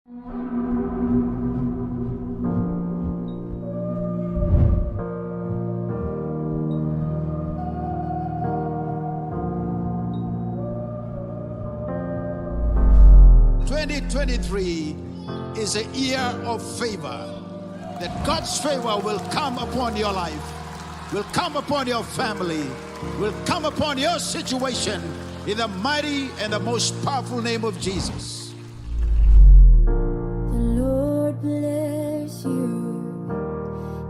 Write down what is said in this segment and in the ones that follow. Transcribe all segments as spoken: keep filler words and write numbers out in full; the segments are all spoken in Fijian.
Twenty twenty-three is a year of favor. That God's favor will come upon your life, will come upon your family, will come upon your situation in the mighty and the most powerful name of Jesus. The Lord bless you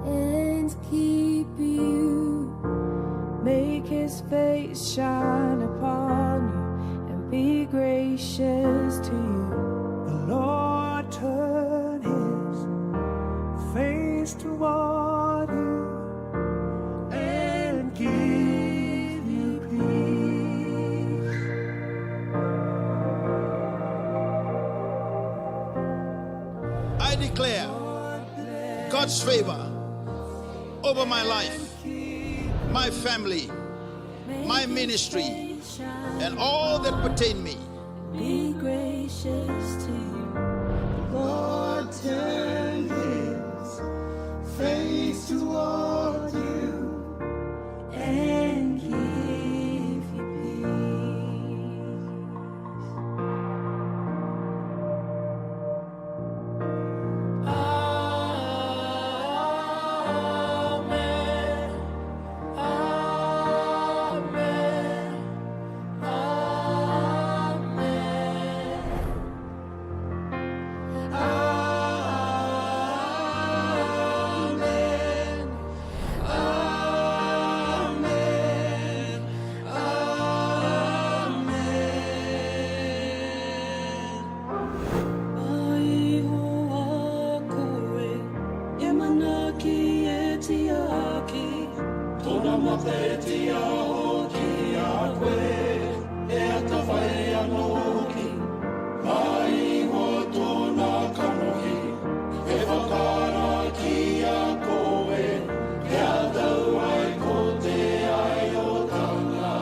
and keep you. Make his face shine upon you and be gracious to you. The Lord turn his face toward you and give you peace. I declare God's favor over my life, my family, my ministry, and all that pertain me. Be gracious to you. Lord, turn his face toward you and give you peace. Amen. Amen. Amen. Amen. Amen. Ai ho a koe, e manaki e tiaki. Tona mata e tiaki a koe, e a tavai a noki. Mai ho tona kanohi, e vakaraki a koe, e a tau ai ko te ai o tana.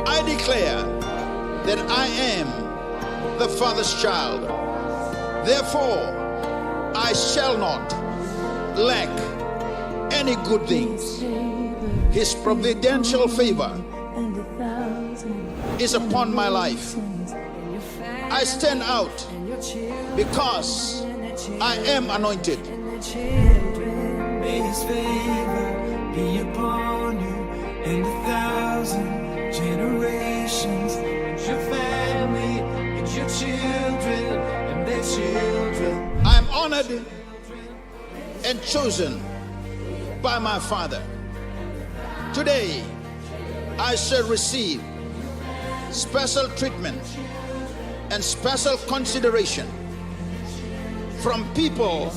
I declare that I am the Father's child. Therefore, I shall not lack any good things. His providential favor is upon my life. I stand out because I am anointed. May his favor be upon you and a thousand generations, and your family, and your children, and their children. I am honored and chosen by my Father. Today, I shall receive special treatment and special consideration from people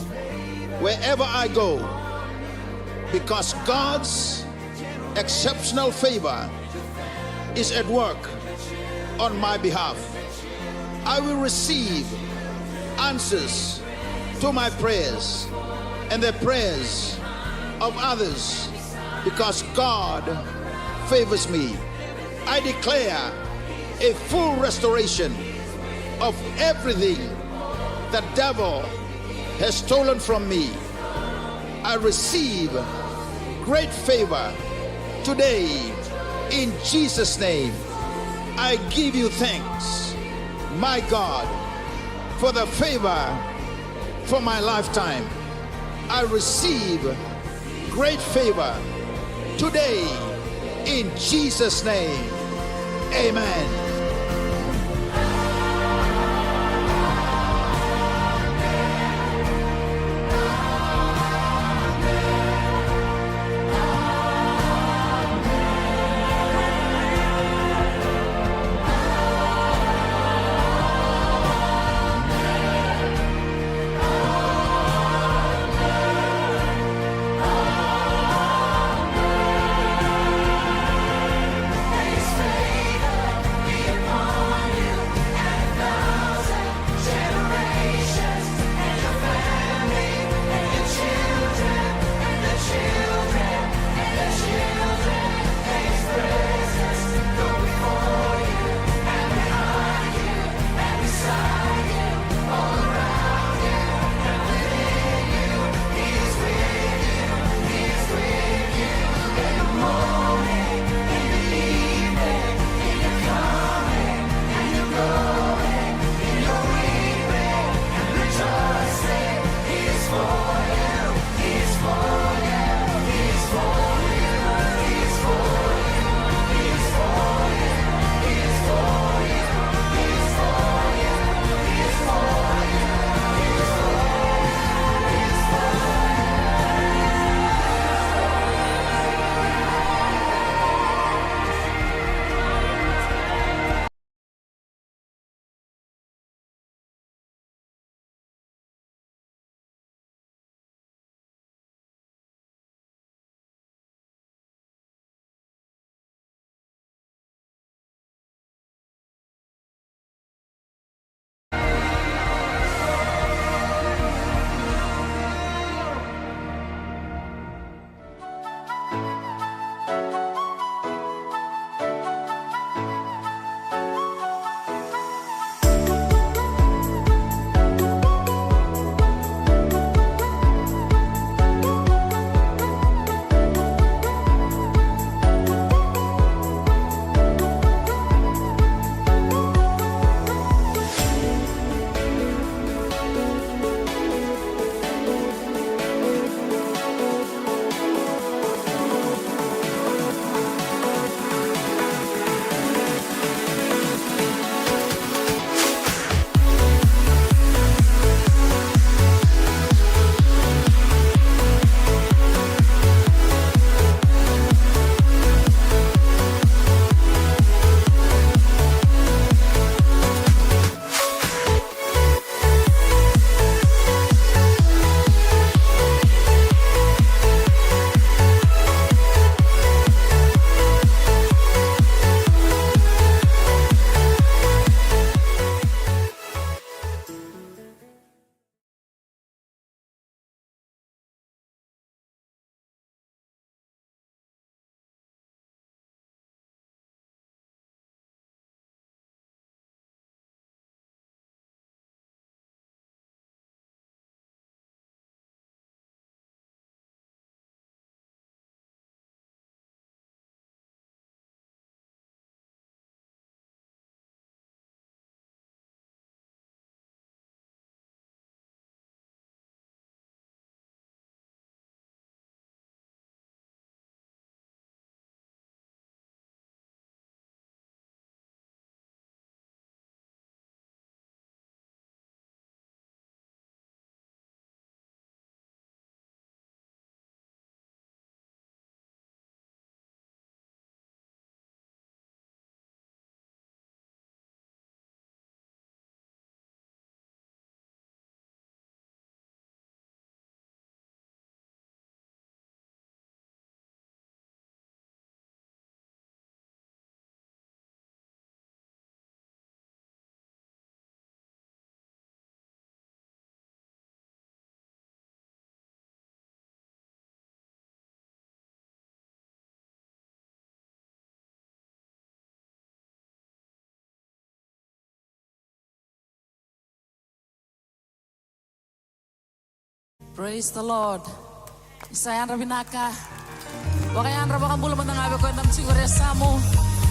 wherever I go, because God's exceptional favor is at work on my behalf. I will receive answers to my prayers and the prayers of others, because God favors me. I declare a full restoration of everything the devil has stolen from me. I receive great favor today in Jesus' name. I give you thanks. My God, for the favor for my lifetime. I receive great favor today in Jesus' name. Amen. Praise the Lord. Ni sa yadra vinaka. Vakayadra vakabula mada ga vei koya e dau tiko qori e yasamu.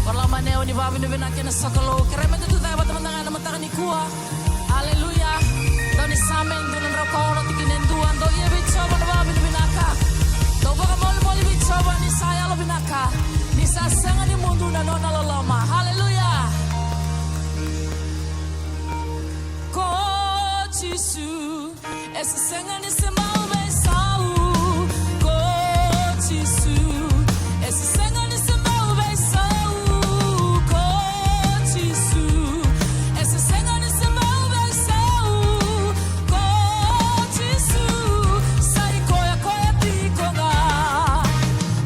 Varalama ne, o ni vakavinavinaka ena sokalou. Kerea me da tucake vata mada ga ena mataka nikua. Aleluya. Dou ni Same, dua na drau ka ono, tikina e dua. Dou ia vei Jiova na vakavinavinaka. Dou vakamolimoli vei Jiova ni sa yalovinaka. Ni sa sega ni mudu na nona loloma. Aleluya. Ko Jisu, e se sega ni se bau veisau. Ko Jisu, e se sega ni se bau veisau. Ko Jisu, e se sega ni se bau veisau. Ko Jisu, sa i koya, koya tiko ga.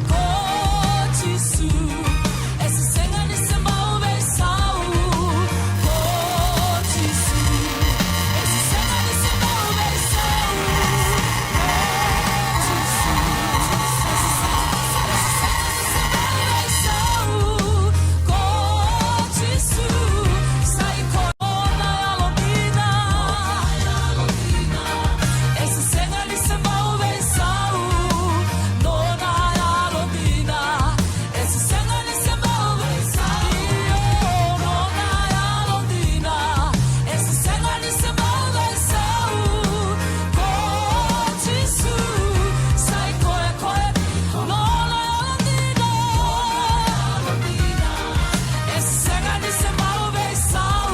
Ko Jisu, e se sega ni se bau veisau. Ko Jisu, e se sega ni se bau veisau. Ko Jisu, e se sega ni se bau veisau. Ko Jisu, sa i koya. Nona yalodina, e se sega ni se bau veisau. Nona yalodina, e se sega ni se bau veisau. Io, nona yalodina, e se sega ni se bau veisau. Ko Jisu, sa i koya, koya. Nona yalodina, e se sega ni se bau veisau.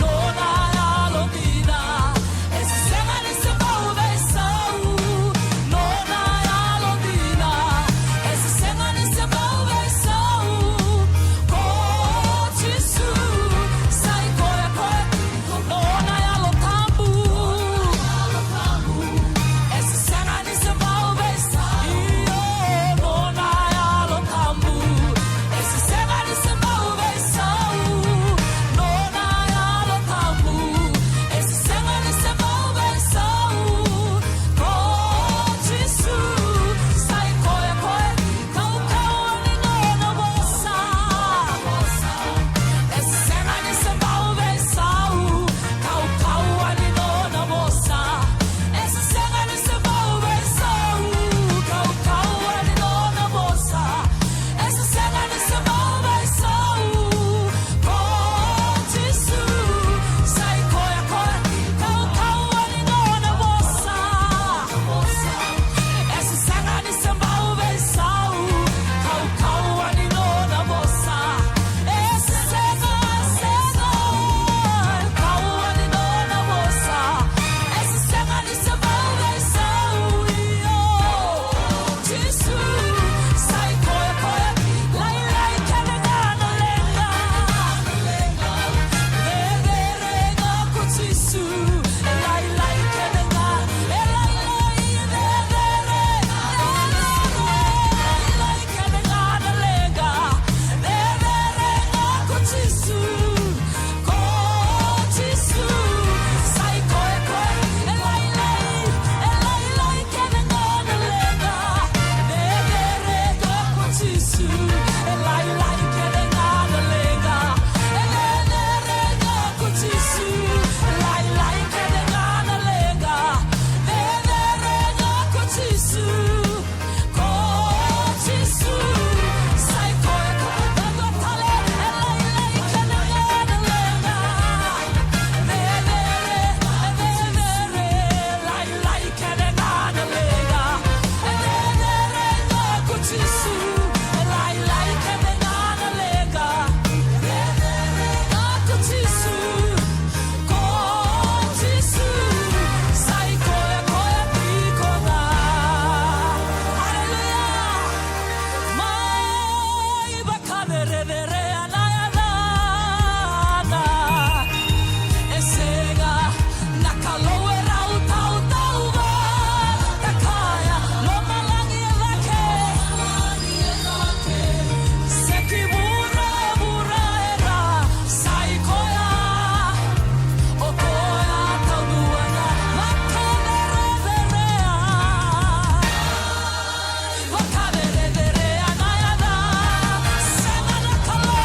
Nona yalodina, e se sega ni se bau veisau. Nona yalodina, e se sega ni se bau veisau. Ko Jisu, sa i koya, koya. Nona Yalo Tabu, e se sega ni se bau veisau. Io, nona Yalo Tabu, e se sega ni se bau veisau. Nona Yalo Tabu, e se sega ni se bau veisau. Ko Jisu, sa i koya, koya. Kaukauwa ni nona vosa. E se sega ni se bau veisau. Kaukauwa ni nona vosa. E se sega ni se bau veisau. Kaukauwa ni nona vosa. E se sega ni se bau veisau. Ko Jisu, sa i koya, koya. Kaukauwa ni nona vosa. E se sega ni se bau veisau. Kaukauwa ni nona vosa. E se sega, sega. Kaukauwa ni nona vosa. E se sega ni se bau veisau. Io. Jisu, sa i koya, koya. Lailai kece ga na leqa. Cecere ga ko Jisu. E lailai kece ga. E lailai, cecere. Lailai kece ga na leqa. Cecere ga ko Jisu. Ko Jisu, sa i koya, koya. E lailai, e lailai kece ga na leqa. Cecere ga ko Jisu. E lailai kece ga na leqa. E cecere ga ko Jisu. E lailai kece ga na leqa. Cecere ga ko Jisu. Ko Jisu, sa i koya, koya. Dua tale, e lailai kece ga na leqa. Cecere, cecere, lailai kece ga na leqa. Cecere ga ko Jisu, e lailai kece ga na leqa. Cecere ga ko Jisu. Ko Jisu, sa i koya, koya tiko ga. Aleluya. Mai vakaverevere na yacana. E sega na Kalou e rau tautau vata kaya, lomalagi e cake. Seki vuravura era sa i koya, o koya taudua na vakavereverea. Vakavereverea na yaca, sega na Kalou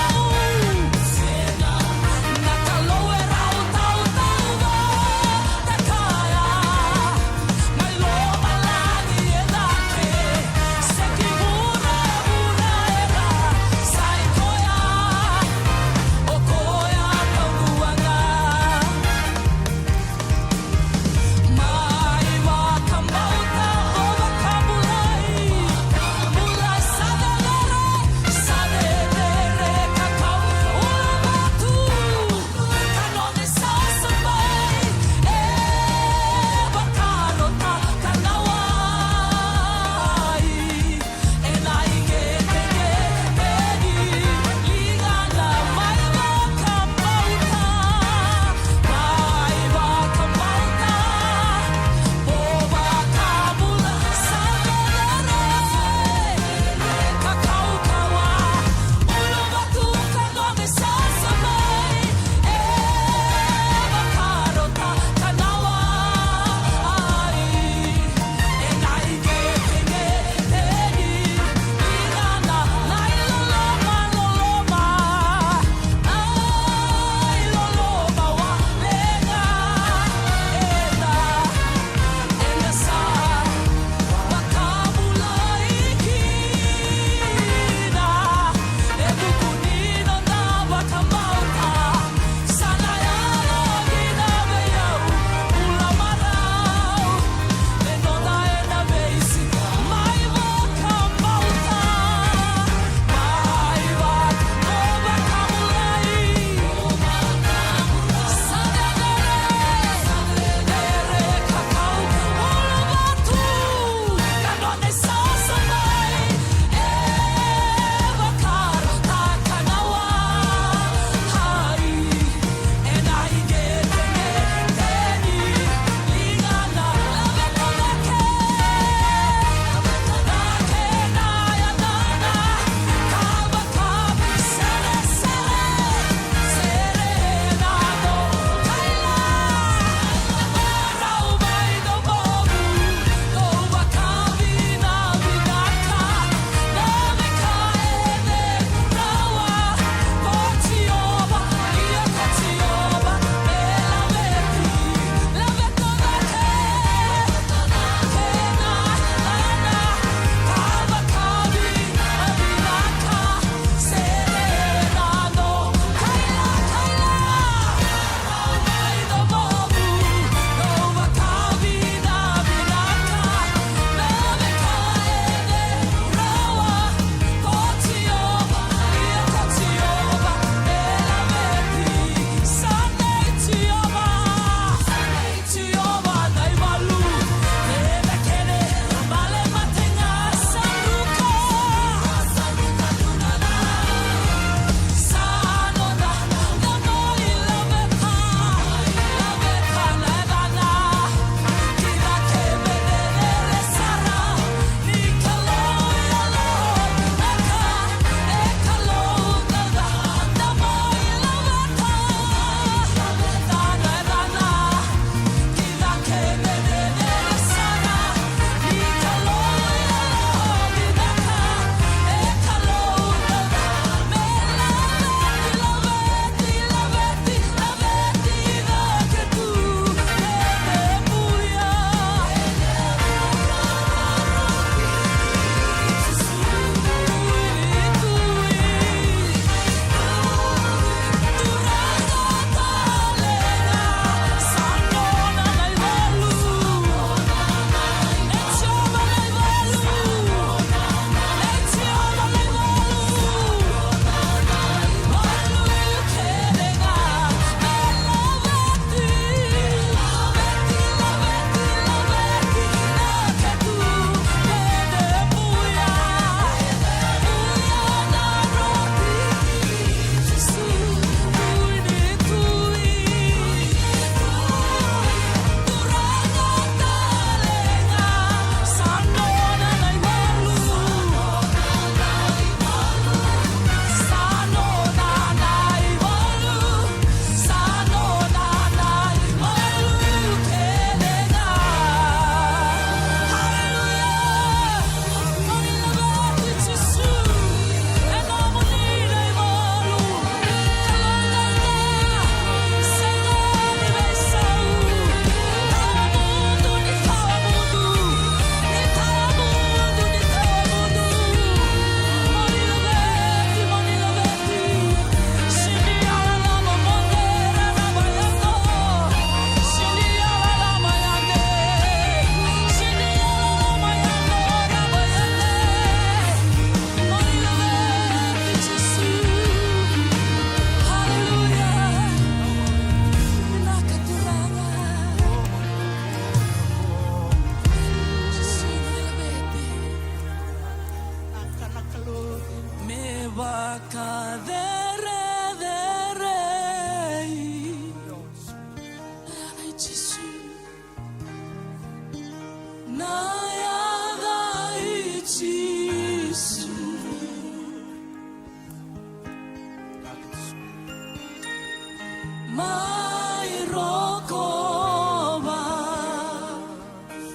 Mai rokova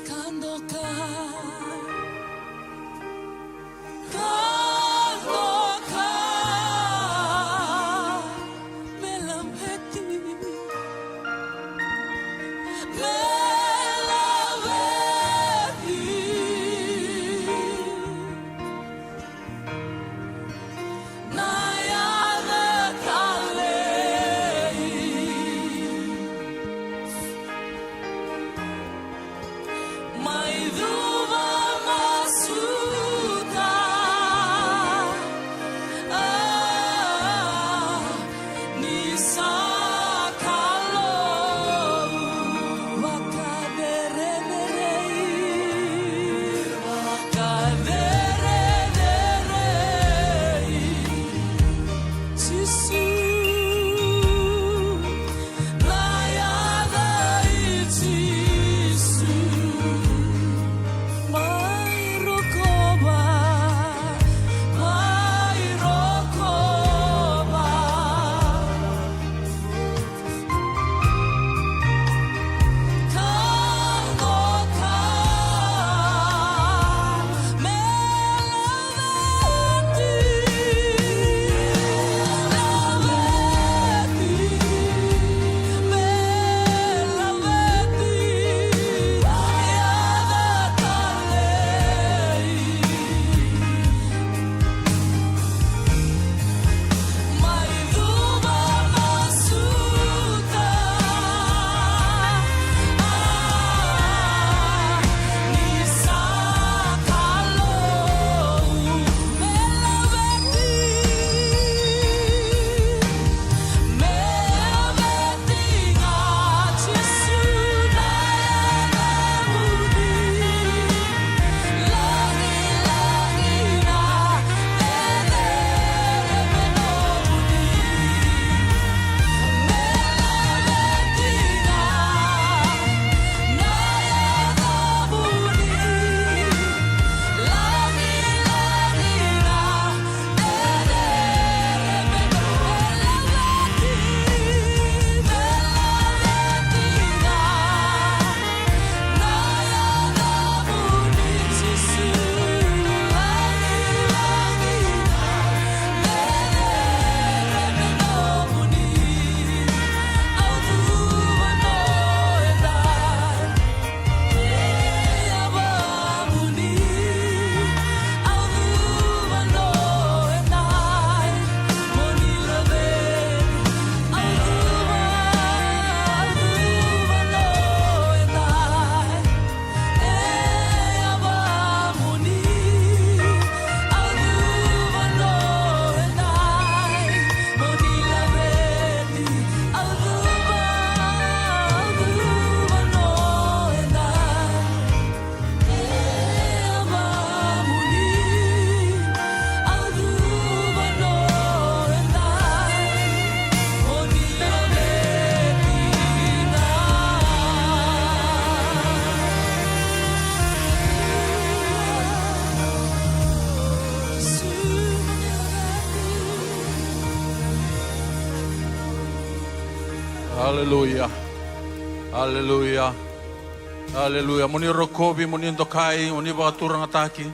ka doka, ka doka, me laveti, me laveti. Na yaca talei, mai cuva masuta, a, ni sa Kalou vakacerecerei, vakacerecerei. Jisu, na yaca i Jisu. Mai rokova, mai rokova. Ka doka, me laveti, laveti, me laveti, yaca talei. Mai cuva masuta, ni sa Kalou me laveti, me laveti ga Jisu na yacamuni. Aleluya. Aleluya. Aleluya. Mo ni rokovi, mo ni dokai, mo ni vakaturagataki.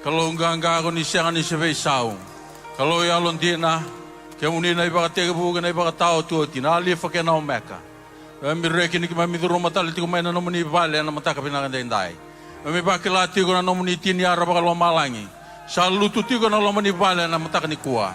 Kalou qaqa, ko ni sega ni se veisau. Kalou yalodina, kemuni na ivakatekivu kei na ivakataotioti, na Alifa kei na Omeka. Keimami reki ni keimami curuma tale tiko mai na nomuni vale ena mataka vinaka edaidai. Keimami vakila tiko na nomuni tiniara vakalomalagi. Sa lutu tiko ena loma ni vale ena mataka nikua.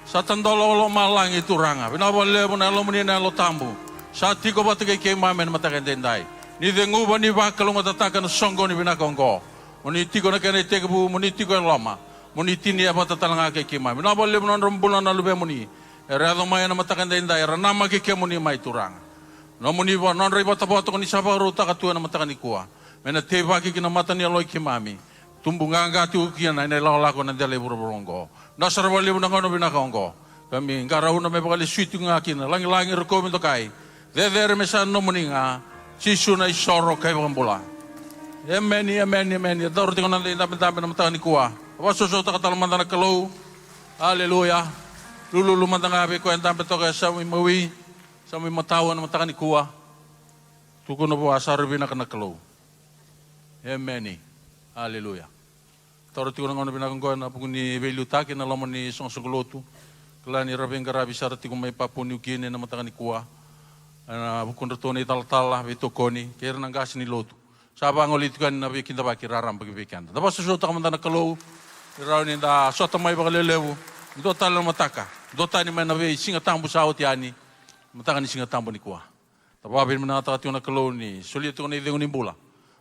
Sa tadola o lomalagi, Turaga. Vinaka vakalevu na Yalomuni na Yalo Tabu. Sa tiko vata kei keimami ena mataka edaidai. Ni ceguva, ni vakalougatataka na soqoni vinaka oqo. Mo ni tiko na kena itekivu, mo ni tiko e loma. Mo ni tinia vata tale ga kei keimami. Vinaka vakalevu na nodra bula na luvemuni. Era yaco mai ena mataka edaidai, era namaki kemuni mai, Turaga. Nomuni va-, nodra ivotavota ko ni sa vakarautaka tu ena mataka nikua. Me na teivaki ki na mata ni yaloi keimami. Tubu qaqa tiko kina ena ilakolako ena dela i vuravura oqo. Vinaka sara vakalevu na gauna vinaka oqo. Keimami qarauna me vakalesui tiko ga kina, lagilagi, rokovi, dokai. Cecere me sa nomuni ga. Jisu na isoro kei vakabula. Emeni, emeni, emeni. E daura tiko na noda idabedabe ena mataka nikua. Vakasosomitaka tale mada na Kalou. Aleluya. Lululu mada ga vei koya e dabe toka e yasamu imawi. Sa mai matau ena mataka nikua. Tukuna vua, sa rui vinaka na Kalou. Emeni. Aleluya. Taura tiko na gauna vinaka oqo ena vuku ni veiliutaki ena loma ni soqosoqo lotu. Kila ni ra veiqaravi sara tiko mai Papua Niukini ena mataka nikua. Ena vukudratou na italatala, veitokoni kei ira na qase ni lotu. Sa vagolei tiko yani na veikidavaki raraba ki vei keda. Da vakasausautaka mada na Kalou ni rawa ni da sota mai vakalelevu. Dua tale na mataka, dua tani mai na veisiga tabu sa oti yani. Mataka ni Siga Tabu nikua. Da vakavinavinakataka tiko na Kalou ni solia tiko na icegu ni bula,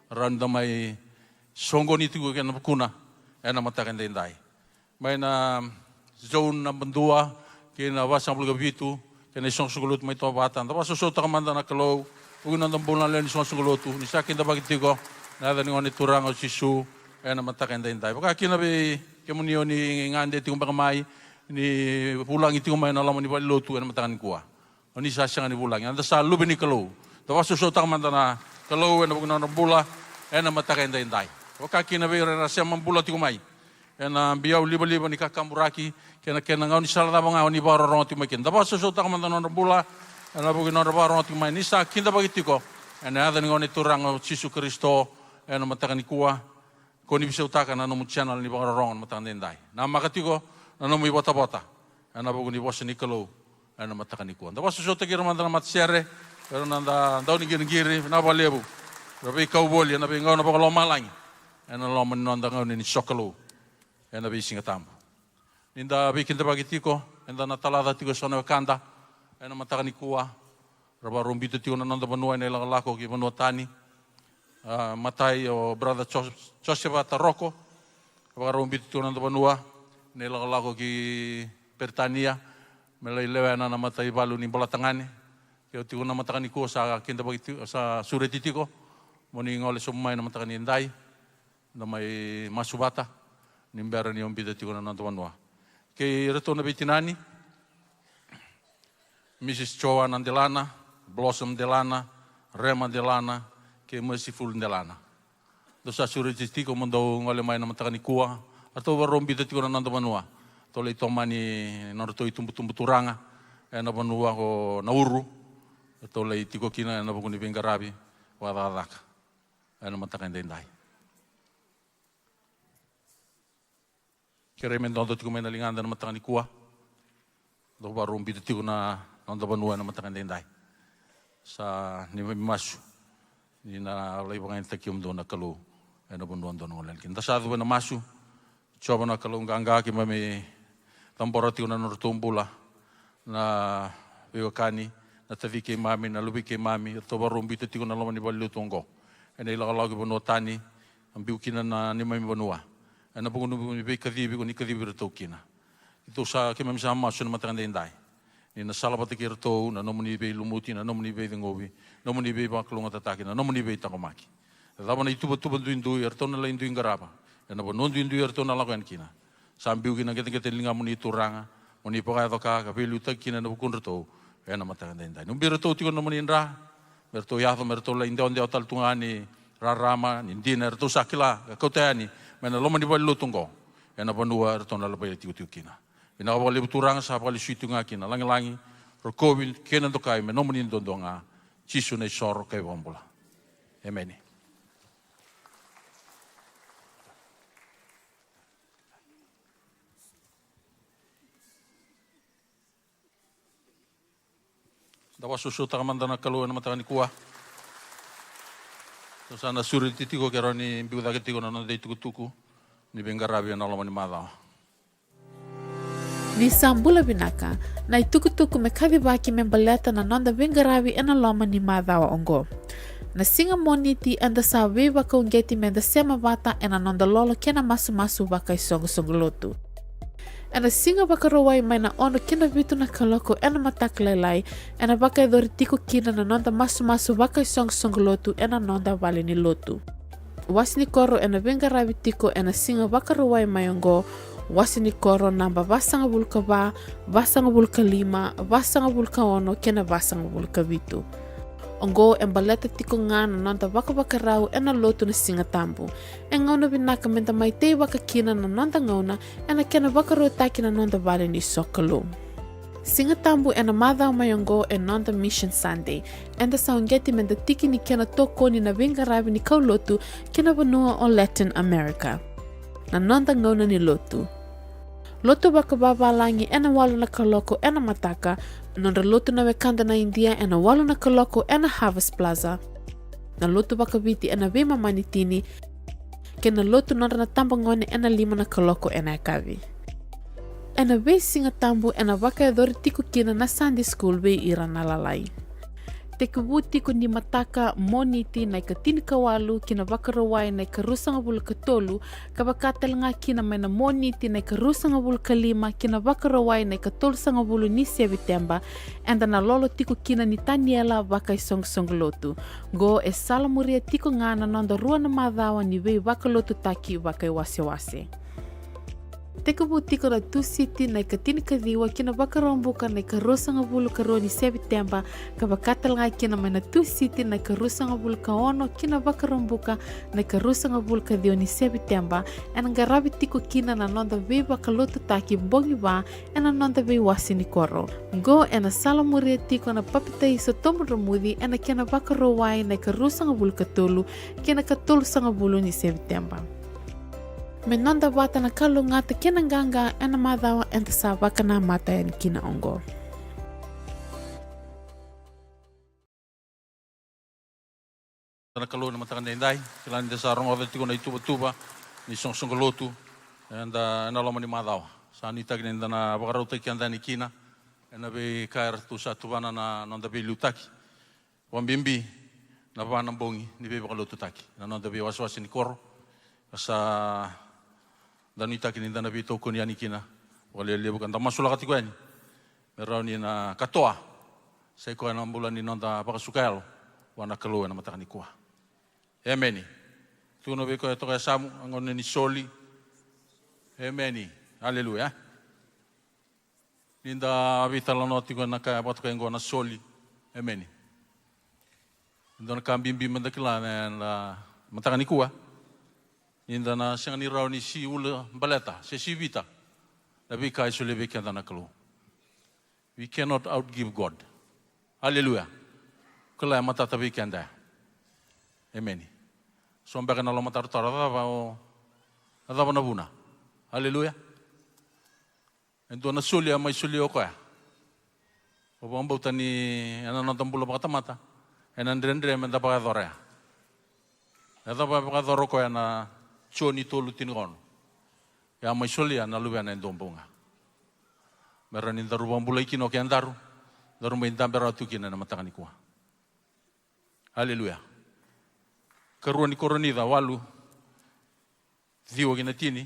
rawa ni da mai soqoni tiko ena vukuna ena mataka edaidai. Mai na zone naba dua kei na vasagavulu ka vitu kei na isoqosoqo lotu mai Tovata, da vakasausautaka mada na Kalou. Vuki noda bula na lewe ni soqosoqo lotu, ni sa kidavaki tiko na yaca ni Gone Turaga o Jisu ena mataka edaidai. Vaka kina vei kemuni o ni gade tiko beka mai, ni vulagi tiko mai na loma ni valelotu ena mataka nikua. O ni sa sega ni vulagi, eda sa luve ni Kalou. Da vakasausautaka mada na Kalou ena vuku ni nodra bula ena mataka edaidai. Vaka kina vei ira era sema bula tiko mai ena biau livaliva ni kakaburaki kei na kena gaunisala cava ga o ni vakarorogo tiko mai kina. Da vakasausautaka mada na nodra bula ena vuku ni nodra vakarorogo tiko mai, ni sa kidavaki tiko ena yaca ni Gone Turaga o Jisu Karisito ena mataka nikua. Ko ni veisautaka na nomu channel ni vakarorogo na mataka edaidai. Namaka tiko na nomu ivotavota ena vuku ni vosa ni Kalou ena mataka nikua. Da vakasausautaki ira mada na matasere, ira na da dau ni qiriqiri, vinaka vakalevu. Ra veikau voli ena veigauna vakalomalagi ena loma ni noda gauna ni sokalou ena veisiga tabu. Ni da veikidavaki tiko, eda na talaca tiko eso na wekada ena mataka nikua. Ra vakarau biuta tiko na noda vanua ena ilakolako ki vanua tani. A, matai o brother Jos-, Joseph Ataroko. Ra vakarau biuta tiko na noda vanua ena ilakolako ki Peritania, me lai lewena na mataivalu ni Bolatagane. Ke o tiko na mataka nikua, sa kidavaki tiko, sa sureti tiko mo ni gole sobu mai na mataka ni dai. Da mai masu vata ni bera ni o biuta tiko na noda vanua. Kei iratou na veitinani, Mrs Joanna Delana, Blossom Delana, Rema Delana, kei Merciful Delana. Dou sa sureti tiko mo dou gole mai na mataka nikua. Ratou vakarau biuta tiko na noda vanua. Ratou lai tomani nodratou itubutubu turaga ena vanua ko Nauru. Ratou lai tiko kina ena vuku ni veiqaravi vakacakacaka ena mataka edaidai. Kerei me dodo tiko mai na ligada ena mataka nikua. Dou vakarau biuta tiko na noda vanua ena mataka edaidai. Sa ni mai masu ni na lai vakayagataki kemudou na Kalou ena vanua dou na gole yani kina. Da sa cuva ena masu. Jiova na Kalou qaqa, keimami cabora tiko na nodratou bula na veiwekani, na taci keimami, na luvei keimami, ratou vakarau biuta tiko na loma ni valelotu oqo ena ilakolako ki vanua tani, a biu kina na neimami vanua. Ena vuku ni veikacivi ko ni kacivi iratou kina. Keitou sa, keimami sa masu ena mataka edaidai ni na sala vata kei iratou na nomuni veilumuti, na nomuni veiceguvi, nomuni veivakalougatataki, na nomuni veitaqomaki. Cava na ituvatuva duidui eratou na lai dui qarava ena vanua duidui eratou na lako yani kina. Sa biu kina na qeteqete ni ligamuni Turaga, mo ni vakayaco ka, ka veiliutaki kina ena vukudratou ena mataka edaidai. Ni ubi iratou tiko na nomuni dra, me ratou yaco, me ratou lai dewadewa tale tu ga ni rarama, ni dina eratou sa kila ka kauta yani mai na loma ni valelotu oqo ena vanua eratou na lavai tikotiko kina. Vinaka vakalevu Turaga, sa vakalesui tiko ga kina na lagilagi, rokovi kei na dokai me nomuni duadua ga. Jisu na isoro kei vakabula. Emeni. Da vakasausautaka mada na Kalou ena mataka nikua. Sa na sureti tiko ke rawa ni biu cake tiko na noda itukutuku ni veiqaravi ena loma ni macawa. Ni sa bula vinaka, na itukutuku me kacivaki me baleta na noda veiqaravi ena loma ni macawa oqo. Na siga Moniti eda sa veivakauqeti meda sema vata ena noda lolo kei na masumasu vakaisoqosoqo lotu. Ena siga Vakarauwai mai na ono ki na vitu na kaloko ena mataka lailai, ena vakayacori tiko kina na noda masumasu vakaisoqosoqo lotu ena noda vale ni lotu. Wase ni koro ena veiqaravi tiko ena siga Vakarauwai mai oqo, wase ni koro naba vasagavulu ka va, vasagavulu ka lima, vasagavulu ka ono kei na vasagavulu ka vitu. Oqo e baleta tiko ga na noda vakavakarau ena lotu na Siga Tabu. E gauna vinaka meda mai teivaka kina na noda gauna ena kena vakarautaki na noda vale ni sokalou. Siga Tabu ena macawa mai oqo e noda Mission Sunday. Eda sa uqeti meda tiki ni kena tokoni na veiqaravi ni kaulotu ki na vanua o Latin America. Na noda gauna ni lotu. Lotu vakavavalagi ena walu na kaloko ena mataka, nodra lotu na wekada na Idia ena walu na kaloko ena Harvest Plaza. Na lotu vakaviti ena veimama ni tini, kei na lotu nodra na tabagone ena lima na kaloko ena yakavi. Ena veisiga tabu ena vakayacori tiko kina na Sunday school vei ira na lalai. Tekivu tiko ni mataka Moniti na ika tinikawalu ki na Vakarauwai na ika ruasagavulu ka tolu, ka vaka tale ga kina mai na Moniti na ika ruasagavulu ka lima ki na Vakarauwai na ika tolusagavulu ni Seviteba, eda na lolo tiko kina ni Taniela vakaisoqosoqo lotu. Qo e salamuria tiko ga na noda rua na macawa ni veivakalotutaki vakaiwasewase. Tekivu tiko na Tusiti na ika tinikaciwa ki na Vakaraubuka na ika ruasagavulu ka rua ni Seviteba, ka vaka tale ga kina mai na Tusiti na ika ruasagavulu ka ono ki na Vakaraubuka na ika ruasagavulu ka ciwa ni Seviteba, ena qaravi tiko kina na noda veivakalotutaki bogi va ena noda veiwase ni koro. Qo ena salamuria tiko na papitaiso tobudromuci ena kena Vakarauwai na ika ruasagavulu ka tolu ki na ika tolusagavulu ni Seviteba. Me noda vata na kalougata kei na qaqa ena macawa eda sa vakanamata yani kina oqo. Na Kalou ena mataka edaidai, kila ni da sa rogoca tiko na ituvatuva ni soqosoqo lotu eda ena loma ni macawa. Sa nuitaki ni da na vakarautaki keda yani kina ena veika eratou sa tuvana na noda veiliutaki. Vakabibi na va na bogi ni veivakalotutaki na noda veiwasewase ni koro. Ka sa da nuitaki ni da na veitokoni yani kina vakalelevu ka da masulaka tiko yani me rawa ni na katoa sa i koya na bula ni noda vakasuka yalo vua na Kalou ena mataka nikua. Emeni. Tukuna vei koya toka e yasamu, a gauna ni soli. Emeni. Aleluya. Ni da veitalanoa tiko ena ka e vakatokai oqo na soli. Emeni. E dua na ka bibi meda kila ena mataka nikua, ni da na sega ni rawa ni si ulabaleta se si vita na veika e solia vei keda na Kalou. We cannot outgive God. Aleluya. Kila e matata vei keda. Emeni. So beka na lomatarotaro, a cava o, a cava na vuna? Aleluya. E dua na soli a mai solia o koya. O vakabauta ni ena noda bula vakatamata ena dredre meda vakayacora ya. E cava e vakayacora o koya na Joni tolu tinikaono? E a mai solia na Luvena e dua bau ga me rawa ni daru vakabulai kina o kedaru, daru mai dabe rawa tu kina ena mataka nikua. Aleluya. Karua ni Koronica walu, ciwa ki na tini.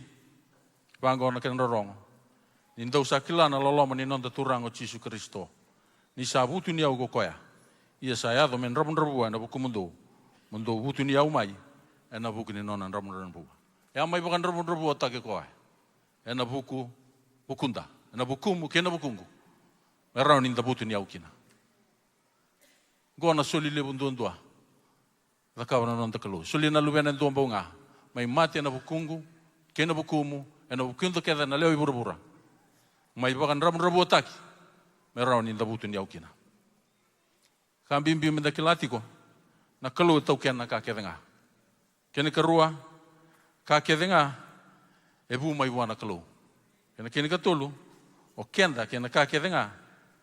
Vaqo na kena rorogo: Ni dou sa kila na loloma ni noda Turaga o Jisu Karisito, ni sa vutuniyau ko koya, ia sa yaco me dravudravua ena vukumudou, mo dou vutuniyau mai ena vuku ni nona dravudravua. E a mai vakadravudravutaki koya ena vuku, vukuda, ena vukumu kei na vukuqu, me rawa ni da vutuniyau kina. Qo na soli levu duadua cakava na noda Kalou. Solia na Luvena e dua bau ga, mai mate ena vukuqu kei na vukumu, ena vukuda kece na lewe i vuravura, mai vakadravudravutaki me rawa ni da vutuniyau kina. Ka bibi meda kila tiko, na Kalou e taukena na ka kece ga. Kena ikarua, ka kece ga e vu mai vua na Kalou. Kena, kena ikatolu, o keda kei na ka kece ga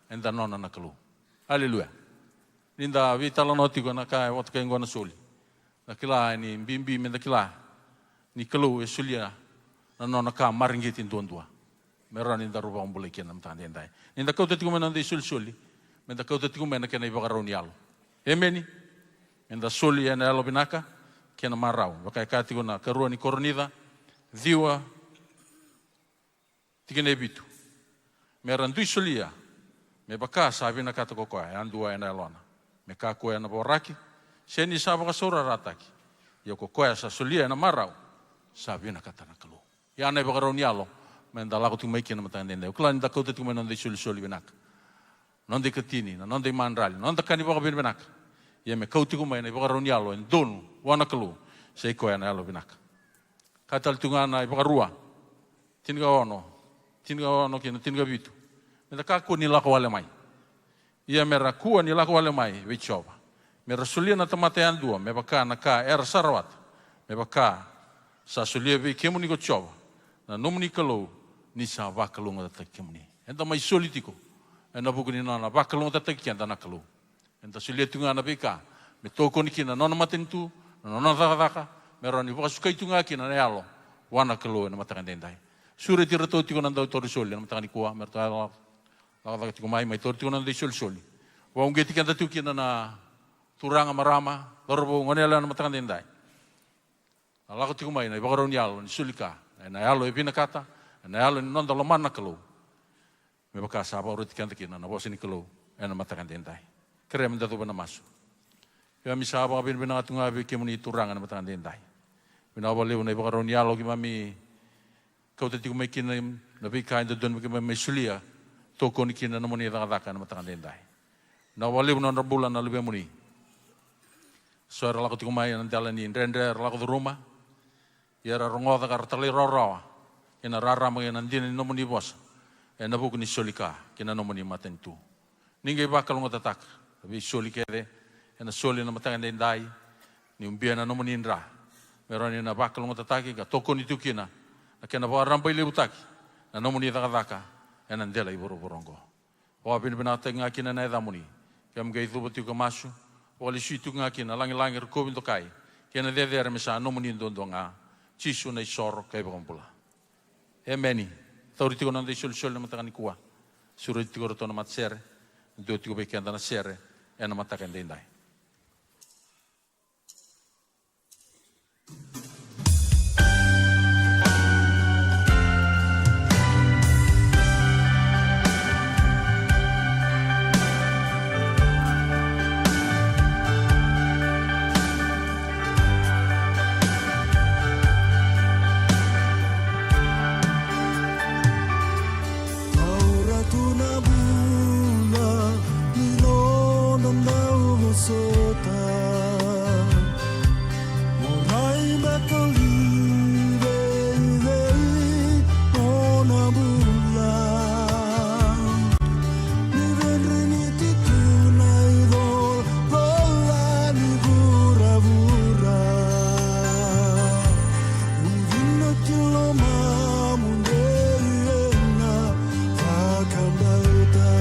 eda nona na Kalou. Aleluya. Ni da veitalanoa tiko na ka e vakatokai oqo na soli, da kila ni bibi meda kila ni Kalou e solia na nona ka mareqeti duadua me rawa ni daru vakabulai kina na mataka edaidai. Ni da kauta tiko mai na noda isolisoli, meda kauta tiko mai na kena ivakarau ni yalo. Emeni. Meda soli ena yalo vinaka kei na marau, vaka e kaya tiko na Karua ni Koronica ciwa, tikina e vitu: Me ra dui solia me vaka sa vinakata ko koya yadua ena yalona, me kakua ena voraki, se ni sa vakasaurarataki. Ia ko koya sa solia ena marau, sa vinakata na Kalou. Ia na ivakarau ni yalo meda lako tiko mai kina na mataka edaidai. Au kila ni da kauta tiko mai na noda isolisoli vinaka, noda ikatini, na noda imadrali, noda ka ni vakavinavinaka. Ia me kau tiko mai na ivakarau ni yalo e donu vua na Kalou, sa i koya na yalo vinaka. Ka tale tu ga na iVakarua tinikaono, tinikaono kei na tinikavitu: Me da kakua ni lako wale mai. Ia me ra kua ni lako wale mai vei Jiova, me ra solia na tamata yadua me vaka na ka era sa rawata, me vaka sa solia vei kemuni ko Jiova na nomuni Kalou, ni sa vakalougatataki kemuni. Eda mai soli tiko ena vuku ni nona vakalougatataki keda na Kalou. Eda solia tiko ga na veika me tokoni kina na nona matanitu, na nona cakacaka, me rawa ni vakasukai tu ga kina na yalo vua na Kalou ena mataka edaidai. Sureti iratou tiko na dautauri soli ena mataka nikua, me ratou yalo lako cake tiko mai, mai tauri tiko na noda isolisoli. Vakauqeti keda tiko kina na turaga, marama, cauravou, goneyalewa ena mataka edaidai. Na lako tiko mai na ivakarau ni yalo ni soli ka, ena yalo e vinakata, ena yalo ni noda lomana na Kalou. Me vaka sa vakaroti keda kina na vosa ni Kalou ena mataka edaidai. Kerea me da cuva na masu. Keimami sa vakavinavinaka tu ga vei kemuni Turaga ena mataka edaidai. Vinaka vakalevu na ivakarau ni yalo keimami kauta tiko mai kina, na veika e dodonu me keimami mai solia, tokoni kina na nomuni cakacaka ena mataka edaidai. Vinaka vakalevu na nodra bula na luvemuni. So era lako tiko mai ena dela ni dredre era lako curuma, ia ra rogoca ka ra talairawarawa kei na rarama kei na dina ni nomuni vosa ena vuku ni soli ka kei na nomuni matanitu. Ni qai vakalougatataka na veisoli kece ena soli ena mataka edaidai, ni ubia na nomuni dra me rawa ni na vakalougatataki ka tokoni tu kina na kena vakarabailevutaki na nomuni cakacaka ena dela i vuravura oqo. Vakavinavinakataki ga kina na yacamuni. Keimami qai cuva tiko ka masu, vakalesui tiko ga kina na lagilagi, rokovi, dokai kei na cecere me sa nomuni duadua ga. Jisu na isoro ka iVakabula. Emeni. Tauri tiko na noda isolisoli na mataka nikua. Sureti tiko ratou na matasere, dua tiko vei keda na sere ena mataka edaidai. Taura tu na bula ni nona dau vosota. Mo rai beka li vei, vei nona bula. Ni vedreni tu na icolacola ni vuravura. Mo vinaka ki lomamu, dei ena vakabauta.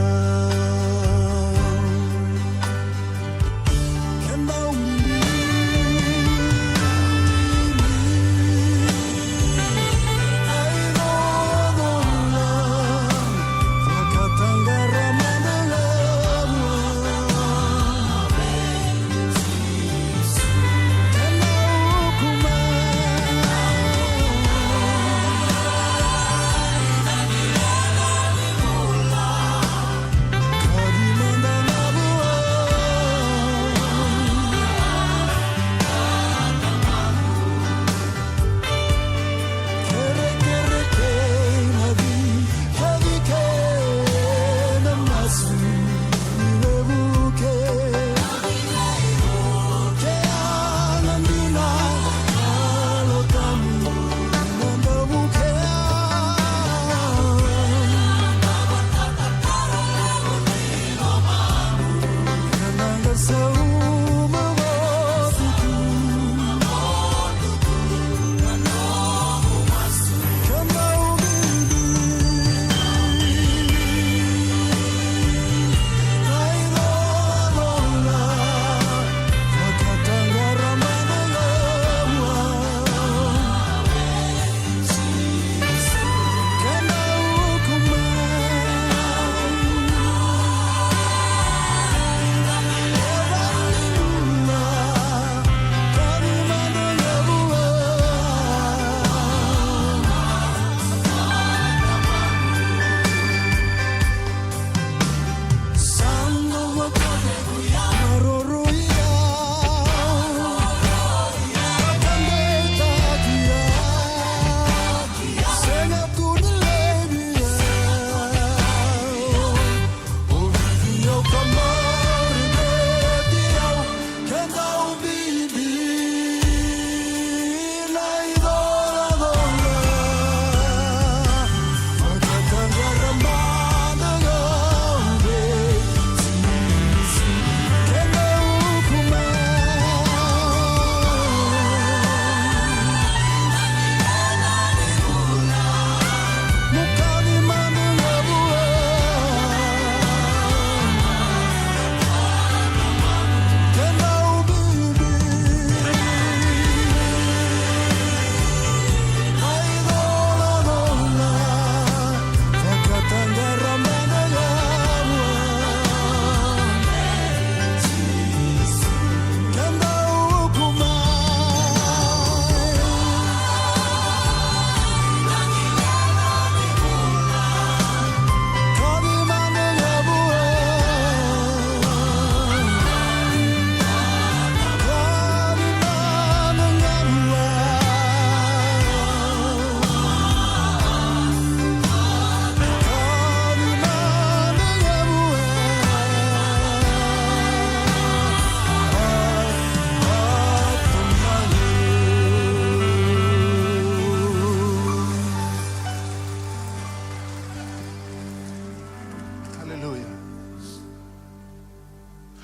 Aleluya.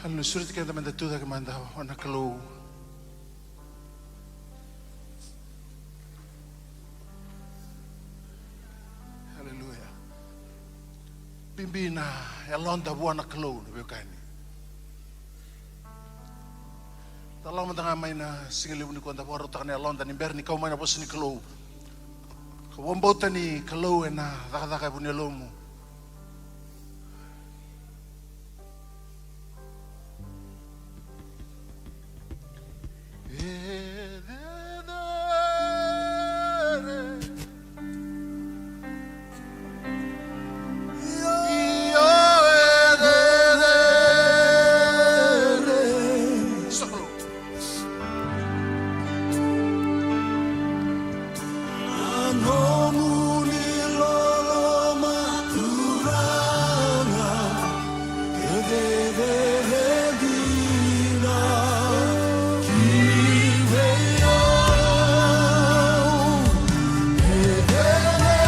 Aleluya. Sureti keda meda tu cake mada vua na Kalou. Aleluya. Bibi na yaloda vua na Kalou, na veiwekani. Da lako mada ga mai na siga levu nikua, da vakarautaka na yaloda ni bera ni kau mai na vosa ni Kalou. Ka vakabauta ni Kalou ena cakacaka e vu ni yalomu. Na nomuni loloma Turaga, e cecere dina ki vei au. E cecere.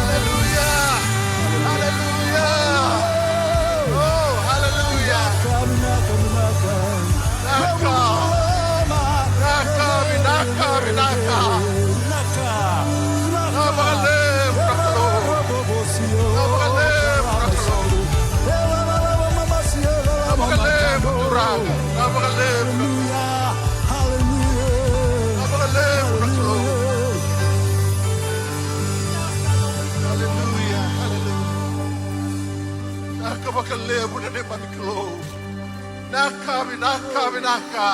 Haleluya. Haleluya. Oh, haleluya. Vinaka. Vinaka, vinaka, vinaka. Vinaka vakalevu na Kalou. Vinaka vakalevu na Kalou. Vinaka vakalevu Turaga. Vinaka vakalevu na Kalou. Vinaka vakalevu na Kalou. Haleluya, haleluya. Vinaka vakalevu na neimami Kalou. Vinaka, vinaka, vinaka.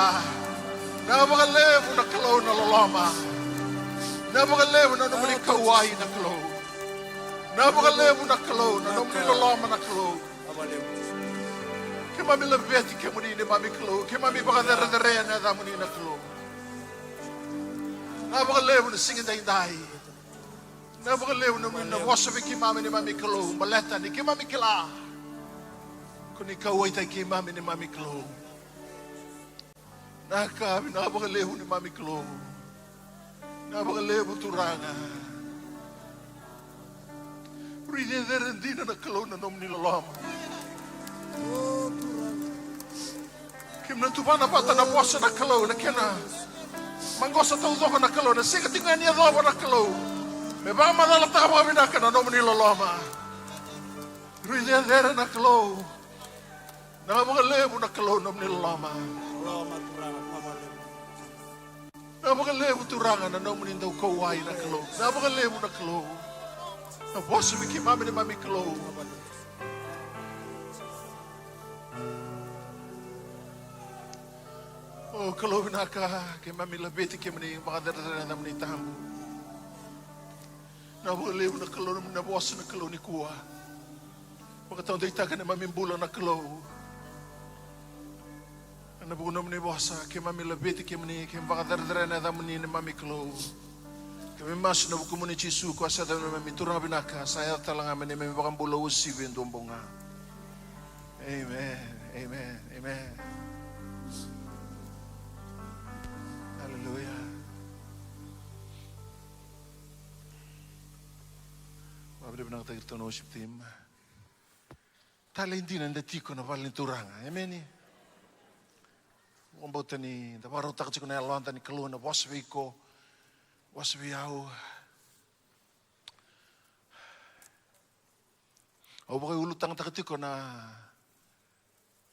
Vinaka vakalevu na Kalou na loloma. Vinaka vakalevu na nomuni kauwai na Kalou. Vinaka vakalevu na Kalou na nomuni loloma na Kalou. Keimami laveti kemuni neimami Kalou. Keimami vakacerecerei na yacamuni na Kalou. Vinaka vakalevu na siga daidai. Vinaka vakalevu na nomuni na vosa vei keimami neimami Kalou, baleta ni keimami kila ko ni kauwaitaki keimami neimami Kalou. Vinaka, vinaka vakalevu neimami Kalou. Vinaka vakalevu Turaga. Rui cecere dina na Kalou na nomuni loloma. Keimami na tuvana vata na vosa na Kalou, na kena maqosa taucoko na Kalou, na sega tiko ga ni yacova na Kalou. Me vakamacalataka vakavinaka na nomuni loloma. Rui cecere na Kalou. Vinaka vakalevu na Kalou na nomuni loloma. Vinaka vakalevu Turaga na nomuni dau kauwai na Kalou. Vinaka vakalevu na Kalou. Na vosa vei keimami neimami Kalou. O Kalou vinaka, keimami laveti kemuni, vakacerecerei na yacamuni tabu. Vinaka vakalevu na Kalou na vosa na Kalou nikua. Vakataudeitaka neimami bula na Kalou. Ena vuku nomuni vosa, keimami laveti kemuni, keimami vakacerecerei na yacamuni neimami Kalou. Keimami masu ena vukumuni Jisu, ko sa yaco neimami Turaga vinaka, sa yaco tale ga me neimami Vakabula uasivi e dua bau ga. Amen, amen, amen. Aleluya. Vakavinavinakataki iratou na worship team. Talei dina eda tiko na vale ni Turaga. Emeni. Vakabauta ni da vakarautaka tiko na yaloda ni Kalou ena vosa vei iko, vosa vei au. Au vakaiulutagataka tiko na,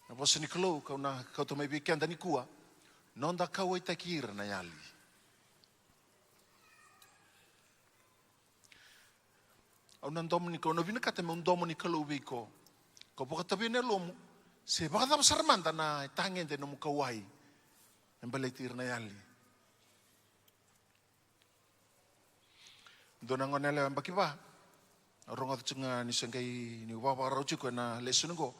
na vosa ni Kalou kau na kauta mai vei keda nikua. Noda kauwaitaki ira na yali. Au na domo ni Kalou, au na vinakata meu domo ni Kalou vei iko. Ko vakatavi na yalomu, se vakacava sara mada na itagede nomu kauwai me baleti ira na yali. Dua na gone yalewa yabaki va, au rogoca tiko ga ni se qai ni vakavakarau tiko ena lesoni qo.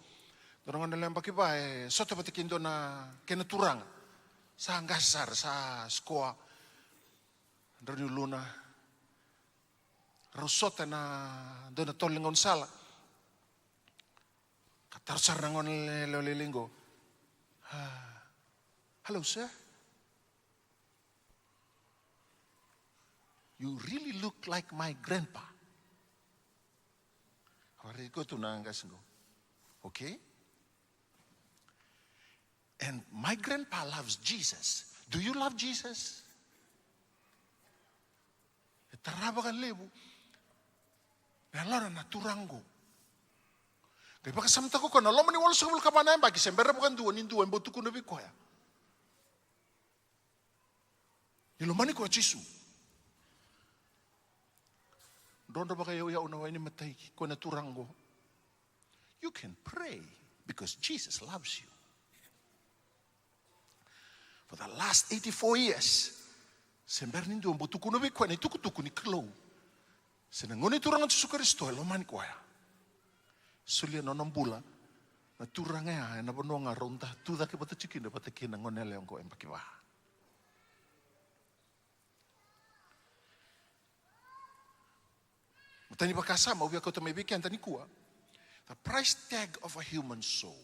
Dua na gone yalewa yabaki va e sota vata kei dua na kena turaga. Sa qase sara, sa sikoa. Drau ni uluna. Rau sota na dua na tolo ni gaunisala. Ka taro sara na gone yalewa lailai qo. Ah, hello, sir. You really look like my grandpa. Au raici koya tu na qase qo. Okay. And my grandpa loves Jesus. Do you love Jesus? E tara vakalevu na yalona na turaga qo. Qai vakasamataka o koya na loma ni walusagavulu ka va na yabaki se bera vakadua ni dua e bau tukuna vei koya ni lomani koya o Jisu. Drodro vakayauyau na wai ni matai ko na turaga qo. You can pray because Jesus loves you. For the last eighty-four years, se bera ni dua bau tukuna vei koya na itukutuku ni Kalou se na Gone Turaga o Jisu Karisito e lomani koya. Solia na nona bula na turaga ya ena vanua ga rau da tu cake vata tiko kina vata kei na gone yalewa qo e yabaki va. Matai ni vakasama au via kauta mai vei keda nikua. The price tag of a human soul.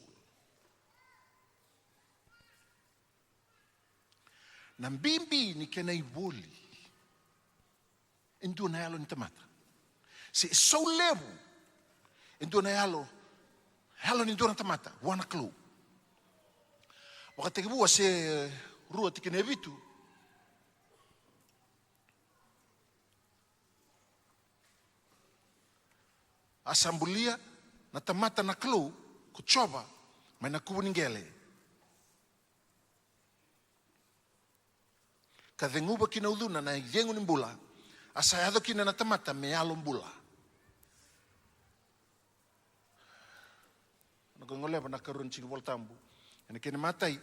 Na bibi ni kena ivoli e dua na yalo ni tamata. Se e sau levu e dua na yalo, yalo ni dua na tamata vua na Kalou. Vakatekivu wase rua tikina e vitu. A sa bulia na tamata na Kalou ko Jiova mai na kuvu ni qele, ka ceguva ki na ucuna na icegu ni bula. A sa yaco kina na tamata me yalo bula. Na ka e goleva na ikarua ni tiki ni Vola Tabu ena kena imatai.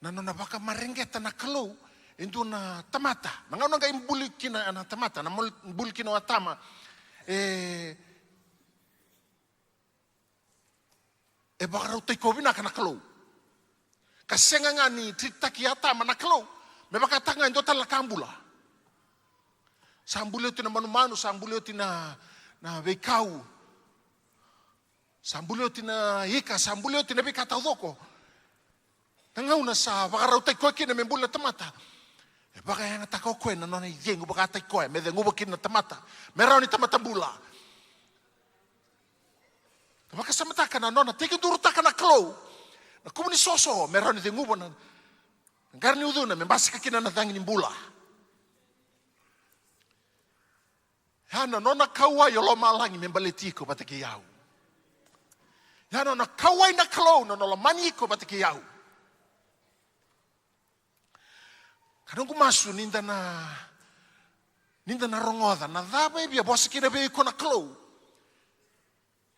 Na nona vakamareqeta na Kalou e dua na tamata. Na gauna qai buli kina na tamata, na mol-, buli kina o Atama, e, e vakarautaki koya vinaka na Kalou. ka sega ga ni tritaki Atama na Kalou me vakataka ga e dua tale na ka bula. Sa buli oti na manumanu, sa buli oti na, na veikau, sa buli oti na ika, sa buli oti na veika taucoko. Na gauna sa vakarautaki koya kina me buli na tamata, e vakayagataka o koya na nona icegu vakataki koya me ceguva kina na tamata, me rawa ni tamata bula. Vakasamataka na nona tekidurutaka na Kalou na kuvu ni soso me rawa ni ceguva na qara ni ucuna me basika kina na cagi ni bula. Ya na nona kauwai o lomalagi me baleti iko vata kei au. Ya na nona kauwai na Kalou na nona lomani iko vata kei au. Ka noqu masu ni da na, ni da na rogoca na cava e via vosa kina vei iko na Kalou.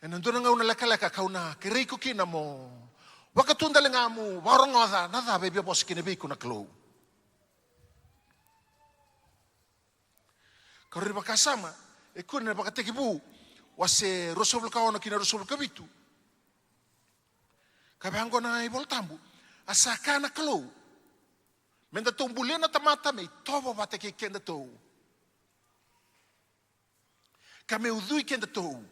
Ena dua na gauna lekaleka kau na kerei iko kina mo vakatudaliga mo vakarogoca na cava e via vosa kina vei iko na Kalou. Karua ni vakasama, e kune na Vakatekivu wase ruasagavulu ka ono ki na ruasagavulu ka vitu. Ka vaqo na iVolatabu, a sa kaya na Kalou, me datou bulia na tamata me itovo vata kei kedatou, ka me ucui kedatou,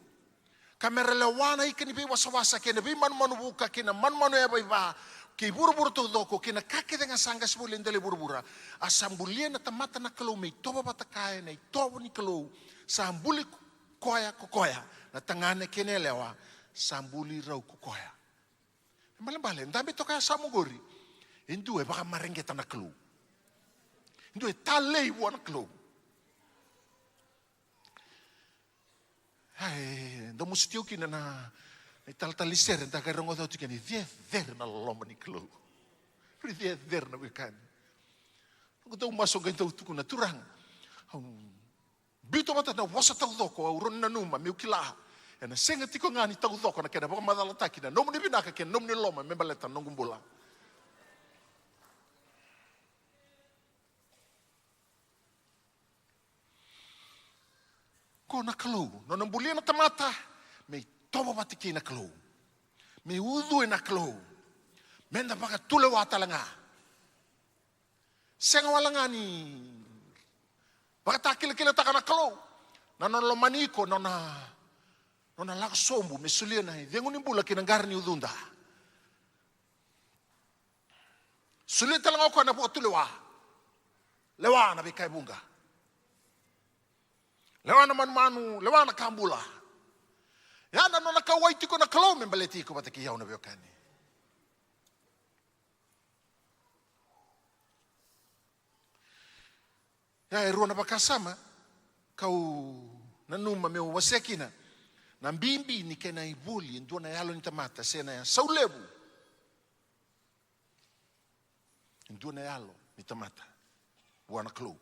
ka me ra lewa na ika ni veiwasawasa kei na veimanumanu vuka kei na manumanu yavaiva kei vuravura taucoko kei na ka kece ga sa qasi voli e dela i vuravura. A sa bulia na tamata na Kalou me itovo vata kaya na itovo ni Kalou. Sa buli koya ko koya, na tagane kei na yalewa, sa buli rau ko koya. E balebale, dabe toka ya sa moqori. E dua e vakamareqeta na Kalou. E dua e talei vua na Kalou. Ai, da musuti au kina na, na italatala ni sere, da qai rogoca au tiko ni cecere na loloma ni Kalou. Ni cecere na wekani. Noqu dau masu qai dau tukuna, Turaga, au biuta vata na vosa taucoko, au rawa ni nanuma, meu kila. Ena sega tiko ga ni taucoko na kena vakamacalataki na nomuni vinaka kei na nomuni loloma me baleta na noqu bula. Ko na Kalou, nona bulia na tamata me itovo vata kei na Kalou, me ucui na Kalou, me da vakatulewa tale ga. Sega wale ga ni vakatakilakilataka na Kalou na nona lomani iko, nona, nona lako sobu me solia na icegu ni bula ki na qara ni ucuda. Solia tale ga o koya na vakatulewa. Lewa na veika e vuqa. Lewa na manumanu, lewa na ka bula. Ya na nona kauwai tiko na Kalou me baleti iko vata kei au na veiwekani. Ya e rua na vakasama kau nanuma meu wasea kina na bibi ni kena ivoli e dua na yalo ni tamata se na sau levu e dua na yalo ni tamata vua na Kalou.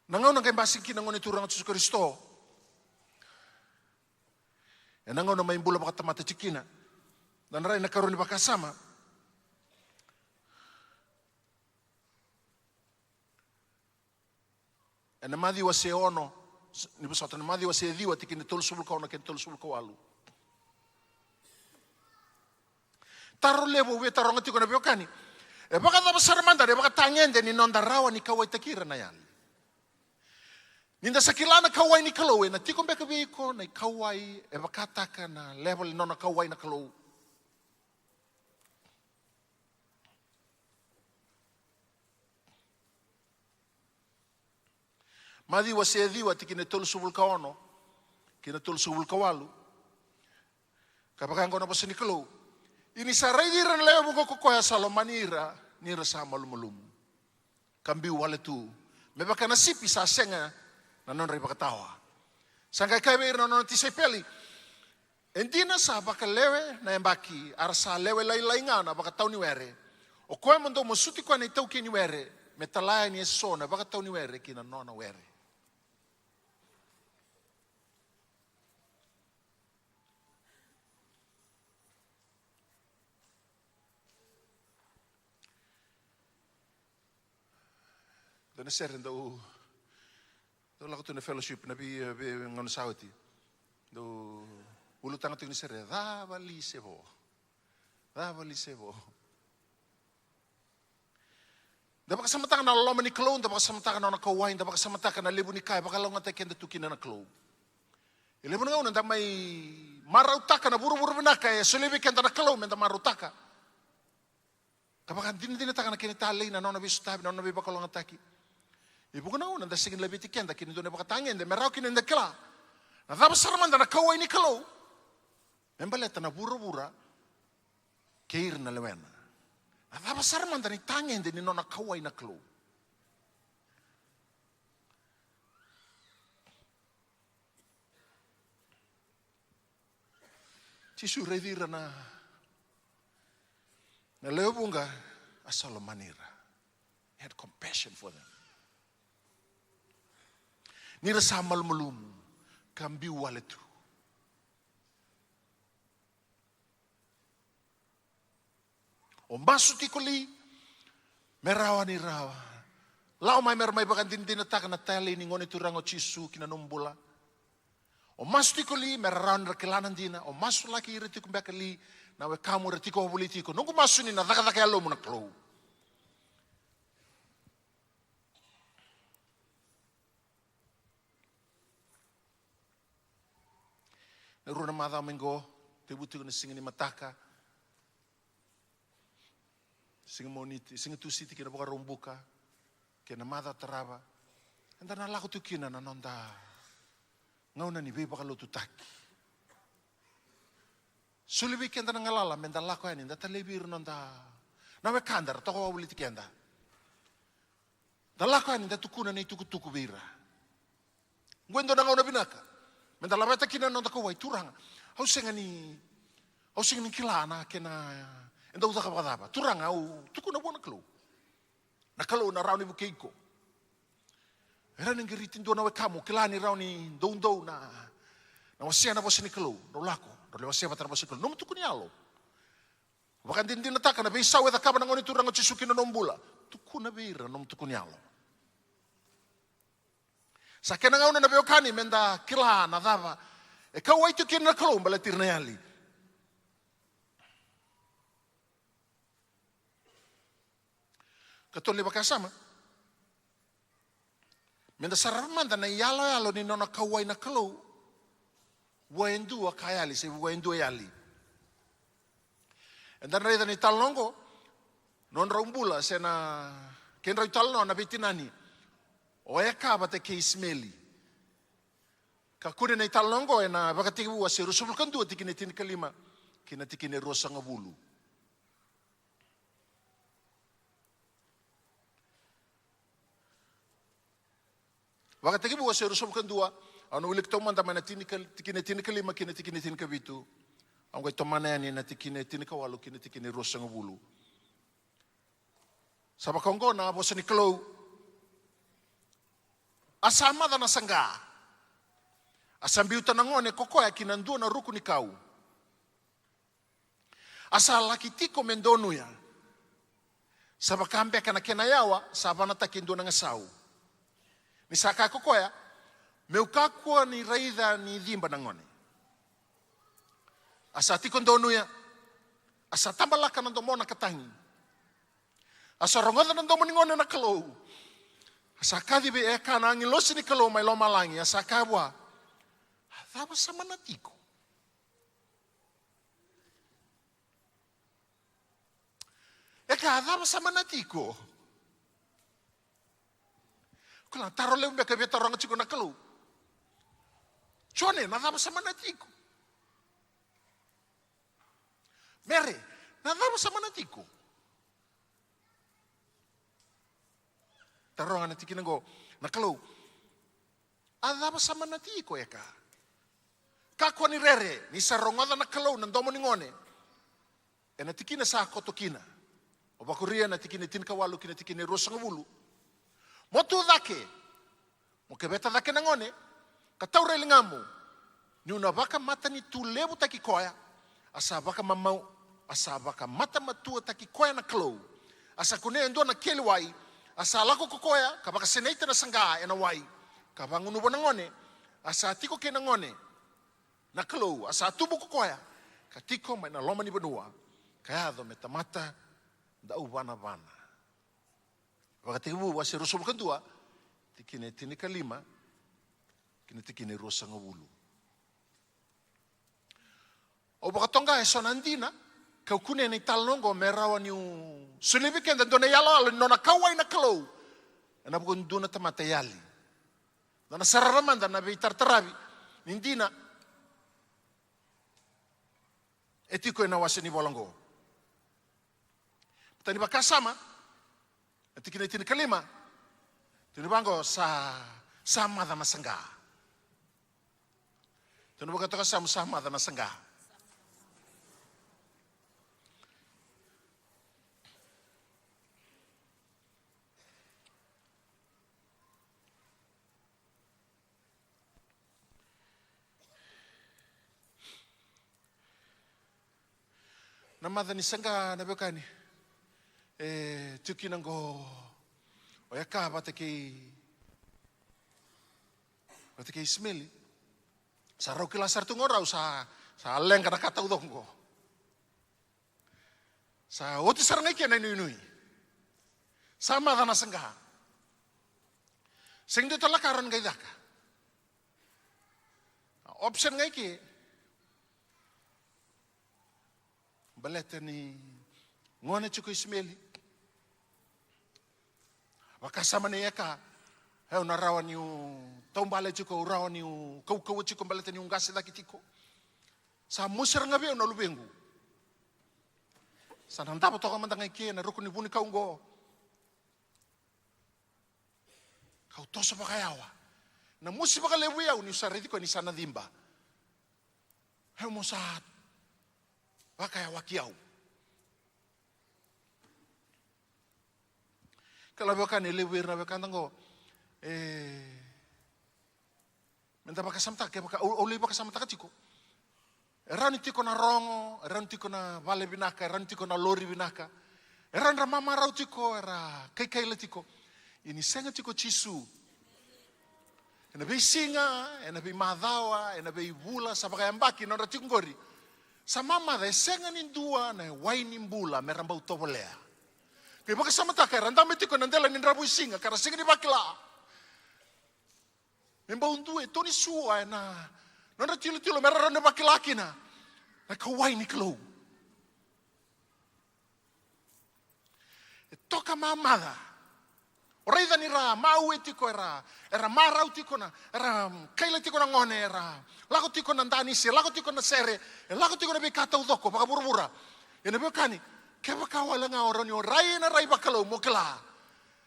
Na gauna qai basika kina na Gone Turaga o Jisu Karisito ena gauna mai bula vakatamata tiko kina. Da na rai na karua ni vakasama ena Maciu wase ono, ni vosota, na Maciu wase ciwa, tikina e tolusagavulu ka ono kei na tolusagavulu ka walu. Taro levu au via taroga tiko na veiwekani, e vakacava sara mada na ivakatagede ni noda rawa ni kauwaitaki ira na yali? Ni da sa kila na kauwai ni Kalou, ena tiko beka vei iko na ikauwai e vakataka na level ni nona kauwai na Kalou? Maciu wase ciwa, tikina e tolusagavulu ka ono kei na tolusagavulu ka walu. Ka vaka oqo na vosa ni Kalou: Ia ni sa raici ira na lewe vuqa ko koya sa lomani ira ni ra sa malumalumu ka biu wale tu, me vaka na sipi sa sega na nodra ivakatawa. Sa qai kaya vei ira na nona tisaipeli: E dina sa vakalewe na yabaki, a ra sa lewe lailai ga na vakatau ni were. O koya mo dou masuti koya na itaukei ni were, me tala yani eso na vakatau ni were ki na nona were. Dua na sere dau, dau lako tu na fellowship na vei, vei gauna sa oti. Dau Ulutaga tiko ni sere, cava li se vo? Cava li se vo? Da vakasamataka na loloma ni Kalou, da vakasamataka na nona kauwai, da vakasamataka na levu ni ka e vakalougatataki keda tu kina na Kalou. E levu na gauna da mai marautaka na vuravura vinaka e solia vei keda na Kalou me da marautaka. Ka vakadinadinataka na kena talei, na nona veisotavi, na nona veivakalougatataki. E vuqa na gauna da sega ni laveti keda kina dua na ivakatagede me rawa kina ni da kila na cava sara mada na kauwai ni Kalou me baleta na vuravura kei ira na lewena. Na cava sara mada na itagede ni nona kauwai na Kalou? Jisu raici ira na, na lewe vuqa, a sa lomani ira. He had compassion for them. Ni ra sa malumalumu ka biu wale tu. O masu tiko li me rawa ni ra lako mai me ra mai vakadinadinataka na talei ni Gone Turaga o Jisu ki na nomu bula? O masu tiko li me ra rawa ni ra kila na dina? O masulaki ira tiko beka li na wekamu era tiko wavoliti iko? Noqu masu ni na cakacaka yalomu na Kalou. Na rua na macawa mai qo, tevu tiko na siga ni mataka, siga Moniti, siga Tusiti kei na Vakaraubuka kei na macawa tarava. Eda na lako tiko kina na noda gauna ni veivakalotutaki. Soli vei keda na galala me da lako yani, da talevi ira noda, na wekada era toka wavoliti keda. Da lako yani da tukuna na itukutuku vei ira. Oqo e dua na gauna vinaka me da laveta kina na noda kauwai. Turaga, au sega ni, au sega ni kila na kena, e dau caka vakacava. Turaga, au tukuna vua na Kalou. Na Kalou na rawa ni vukei iko. E rawa ni qiriti dua na wekamu, kila ni rawa ni doudou na, na wasea na vosa ni Kalou. Drau lako, drau lai wasea vata na vosa ni Kalou. Nomu tukuni yalo. Vakadinadinataka na veisau e cakava na Gone Turaga o Jisu ki na nomu bula. Tukuna vei ira na nomu tukuni yalo. Sa kena gauna na veiwekani me da kila na cava e kauwai tiko kina na Kalou baleti ira na yali. Katolu ni vakasama. Me da sarava mada na iyaloyalo ni nona kauwai na Kalou vua e dua ka yali se vua e dua e yali. Eda na raica na italanoa oqo, nodrau bula se na kedrau italanoa na veitinani o Eka vata kei Isimeli. Ka kune na italanoa oqo ena Vakatekivu wase ruasagavulu ka dua, tikina e tinikalima kei na tikina e ruasagavulu. Vakatekivu wase ruasagavulu ka dua, au na wilika taumada mai na tinika-, tikina e tinikalima kei na tikina e tinikavitu. Au qai tomana yani na tikina e tinikawalu kei na tikina e ruasagavulu. Sa vakaoqo na vosa ni Kalou. A sa maca na saqa. A sa biuta na gone ko koya ki na dua na ruku ni kau. A sa laki tiko me donuya. Sa vaka beka na kena yawa sa vanataki e dua na gasau. Ni sa kaya ko koya, meu kakua ni raica ni ciba na gone. A sa tiko donuya. A sa tabalaka na domona ka tagi. A sa rogoca na domo ni gone na Kalou. A sa kaci vei Eka na agilosi ni Kalou mai lomalagi, a sa kaya vua, a cava sa mana tiko? Eka, a cava sa mana tiko? Ko na taro levu beka via taroga tiko na Kalou. Jone, na cava sa mana tiko? Mere, na cava sa mana tiko? Taroga na tikina oqo na Kalou. A cava sa mana tiko, Eka? Kakua ni rere, ni sa rogoca na Kalou na domo ni gone. Ena tikina sa koto kina. O vakuria na tikina e tinikawalu kei na tikina e ruasagavulu. Mo tu cake. Mo keveta cake na gone, ka taura e ligamu, niu na vakamatanitu levutaki koya. A sa vakamamau, a sa vakamatamatuataki koya na Kalou. A sa kunea e dua na keli wai, a sa lako ko koya, ka vakasenaita na saqa ena wai, ka vagunuva na gone, a sa tiko kei na gone. na Kalou, a sa tubu ko koya ka tiko mai na loma ni vanua, ka yaco me tamata dauvanavana. Vakatekivu wase ruasagavulu ka dua, tikina e tinikalima ki na tikina e ruasagavulu. Au vakatoqa eso na dina, kau kunea na italanoa oqo me rawa niu solia vei keda dua na iyaloyalo ni nona kauwai na Kalou ena vuku ni dua na tamata e yali. Da na sarava mada na veitarataravi ni dina e tiko ena wase ni vola oqo. Tani vakasama, na tikina e tinikalima, tini vaqo sa, sa maca na saqa. Tini vakatoka samu sa maca na saqa. Na maca ni saqa na veiwekani, e tiko kina oqo o Eka vata kei, vata kei Isimeli. Sa rau kila sara tu oqo rau sa, sa leqa na ka taucoko oqo. Sa oti sara ga i ke na inuinui. Sa maca na saqa. Sega ni dua tale na ka rawa ni qai caka. Na option ga i ke. Baleta ni gone tiko o Isimeli. Vakasama nei Eka, e, au na rawa niu taubale tiko, au rawa niu kaukauwa tiko baleta niu qase cake tiko. Sa mosi sara ga vei au na luvequ. Sa na davo toka mada ga i ke na ruku ni vunikau oqo. Kau toso vakayawa. Na mosi vakalevu i au niu sa raici koya ni sa na ciba. E, mo sa vakayawaki au. Kila veiwekani, e levu vei ira na wekada oqo, e, meda vakasamataka, kevaka, au, au lai vakasamataka tiko. E rawa ni tiko na rogo, e rawa ni tiko na vale vinaka, e rawa ni tiko na lori vinaka. E rawa ni ra mamarau tiko, era kaikaila tiko. Ia ni sega tiko o Jisu ena veisiga, ena veimacawa, ena veivula, sa vakayabaki na nodra tiko qori. Sa mamaca, e sega ni dua na wai ni bula me ra bau tovolea. Qai vakasamataka, era dabe tiko ena dela ni dravuisiga ka ra sega ni vakila. Me bau dua e tonisua ena nodra tilotilo me ra rawa ni vakila kina na kauwai ni Kalou. E toka mamaca. O raica ni ra maue tiko, era, era marau tiko na, era kaila tiko na gone, era lako tiko na danisi, e lako tiko na sere, e lako tiko na veika taucoko vakavuravura. Ia na veiwekani, kevaka wale ga o rawa ni o rai ena rai vakalou, mo kila,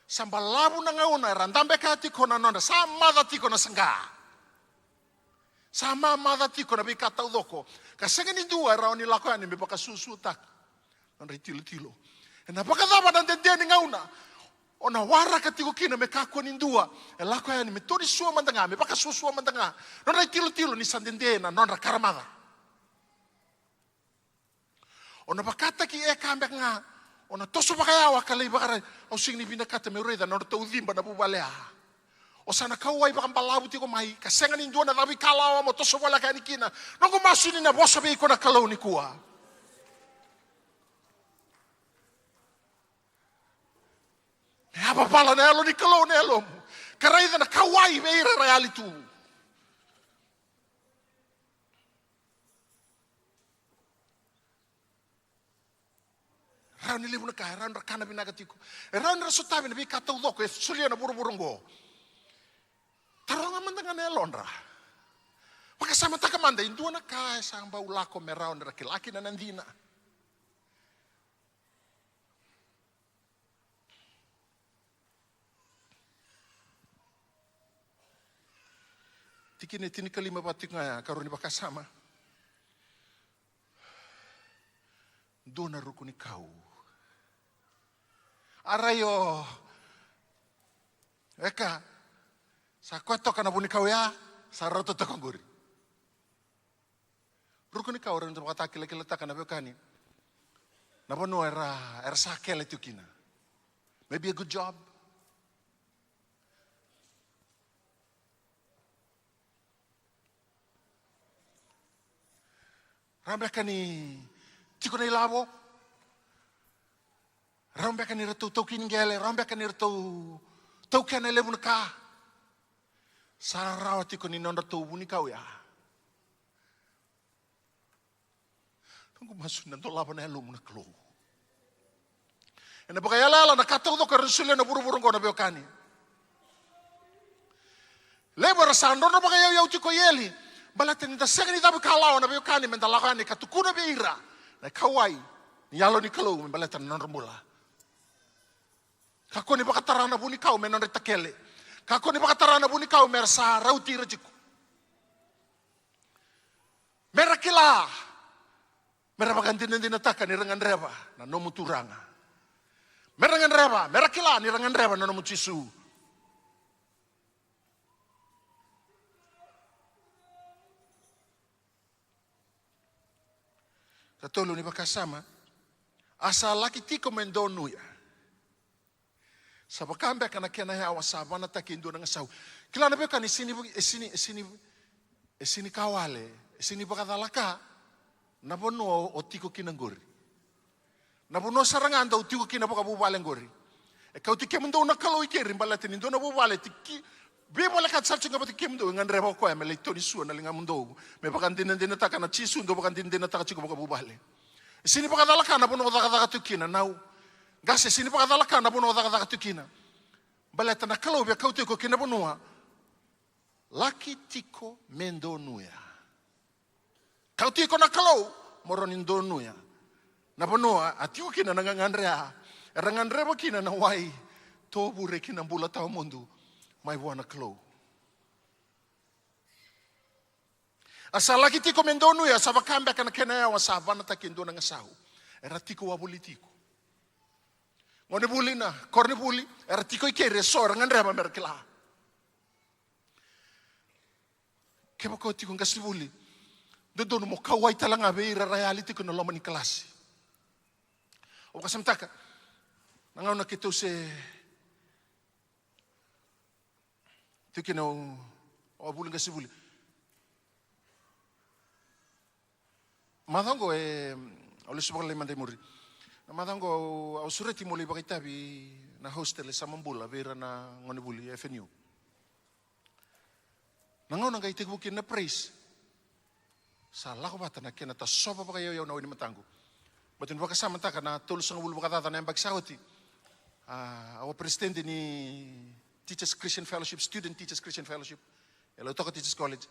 sa balavu na gauna era dabe kaya tiko na nodra, sa maca tiko na saqa. Sa mamaca tiko na veika taucoko. Ka sega ni dua e rawa ni lako yani me vakasuasuataka nodra itilotilo. Ena vakacava na dede ni gauna o na waraka tiko kina me kakua ni dua e lako yani me tonisua mada ga, me vakasuasua mada ga nodra itilotilo, ni sa dede na nodra karamaca. O na vakataki Eka beka ga, o na toso vakayawa ka lai vakarai, au sega ni vinakata meu raica na nodra tauciba na vuvale ya. O sa na kauwai vakabalavu tiko mai, ka sega ni dua na cavu ikalawa mo toso voleka yani kina. Noqu masu ni na vosa vei iko na Kalou nikua. Me yavavala na Yalo ni Kalou na yalomu, ka raica na kauwai vei ira era yali tu. Rawa ni levu na ka, e rawa ni ra kana vinaka tiko, e rawa ni ra sotavi na veika taucoko e solia na vuravura oqo. Taroga mada ga na yalodra. Vakasamataka mada e dua na ka e sa bau lako me rawa ni ra kila kina na dina. Tikina e tinikalima vata tiko ga ya, karua ni vakasama. Dua na ruku ni kau. A rai o Eka, sa koya toka na vunikau ya, sa rauta toka qori. Ruku ni kau, rawa ni da vakatakilakilataka na veiwekani na vanua era, era sa kele tiko kina. Maybe a good job. Rawa beka ni tiko na ilavo. Rawa beka ni ratou taukei ni qele, rawa beka ni ratou taukena e levu na ka. Sa rawa tiko ni nodratou vunikau ya. Noqu masu ni na dolava na yalomu na Kalou. Ena vakayalayala na ka taucoko era solia na vuravura oqo na veiwekani. Levu era sa drodro vakayauyau tiko i eli. Baleta ni da sega ni cavuikalawa na veiwekani me da lako yani ka tukuna vei ira na ikauwai ni Yalo ni Kalou me baleta na nodra bula. Kakua ni vakatara na vunikau me nodra itakele. Kakua ni vakatara na vunikau me ra sa rauti ira tiko. Me ra kila, me ra vakadinadinataka ni ra gadreva na nomu Turaga. Me ra gadreva, me ra kila ni ra gadreva na nomu Jisu. Ka tolu ni vakasama, a sa laki tiko me donuya. Sa vaka beka na kena yawa sa vanataki e dua na gasau. Kila na veiwekani, e sini, e sini, e sini, e sini ka wale, e sini vakacalaka na vanua o tiko kina qori. Na vanua sara ga dau tiko kina vakavuvale qori. E kauti kemudou na Kalou i keri baleta ni dua na vuvale tiki. Veivolekati sara tiko ga vata kemudou, e gadreva o koya me lai toni sua na ligamudou. Me vakadinadinataka na Jisu, dou vakadinadinataka tiko vakavuvale. E sini vakacalaka na vanua o cakacaka tiko kina, nau. Qase, e sini vakacalaka na vanua o cakacaka tiko kina. Baleta na Kalou via kauti iko ki na vanua. Laki tiko me donuya. Kauti iko na Kalou, mo rawa ni donuya na vanua a tiko kina na gagadre ya. Era gadreva kina na wai tovure ki na bula tawamudu mai vua na Kalou. A sa laki tiko me donuya, sa vaka beka na kena yawa sa vanataki e dua na gasau. Era tiko wavuli tiko. Gonevuli na koronivuli, era tiko i keri, e so era gadreva me ra kila. Kevaka o tiko qasenivuli, dodonu mo kauwai tale ga vei ira ra yali tiko na loma ni kalasi. Au vakasamataka na gauna keitou se tiko kina o, o vuli qasenivuli. Macawa oqo e, au lesu vakalailai mada i muri. Na macawa oqo au, au sureti meu lai vakaitavi na hostel e Samabula vei ira na gonevuli F N U. Na gauna qai tekivu kina na praise, sa lako vata na kena tasova vakayauyau na wai ni mataqu. Baleta ni vakasamataka na tolusagavulu vakacaca na yabaki sa oti, a, au a peresitedi ni Teachers Christian Fellowship, Student Teachers Christian Fellowship e Lautoka Teachers College.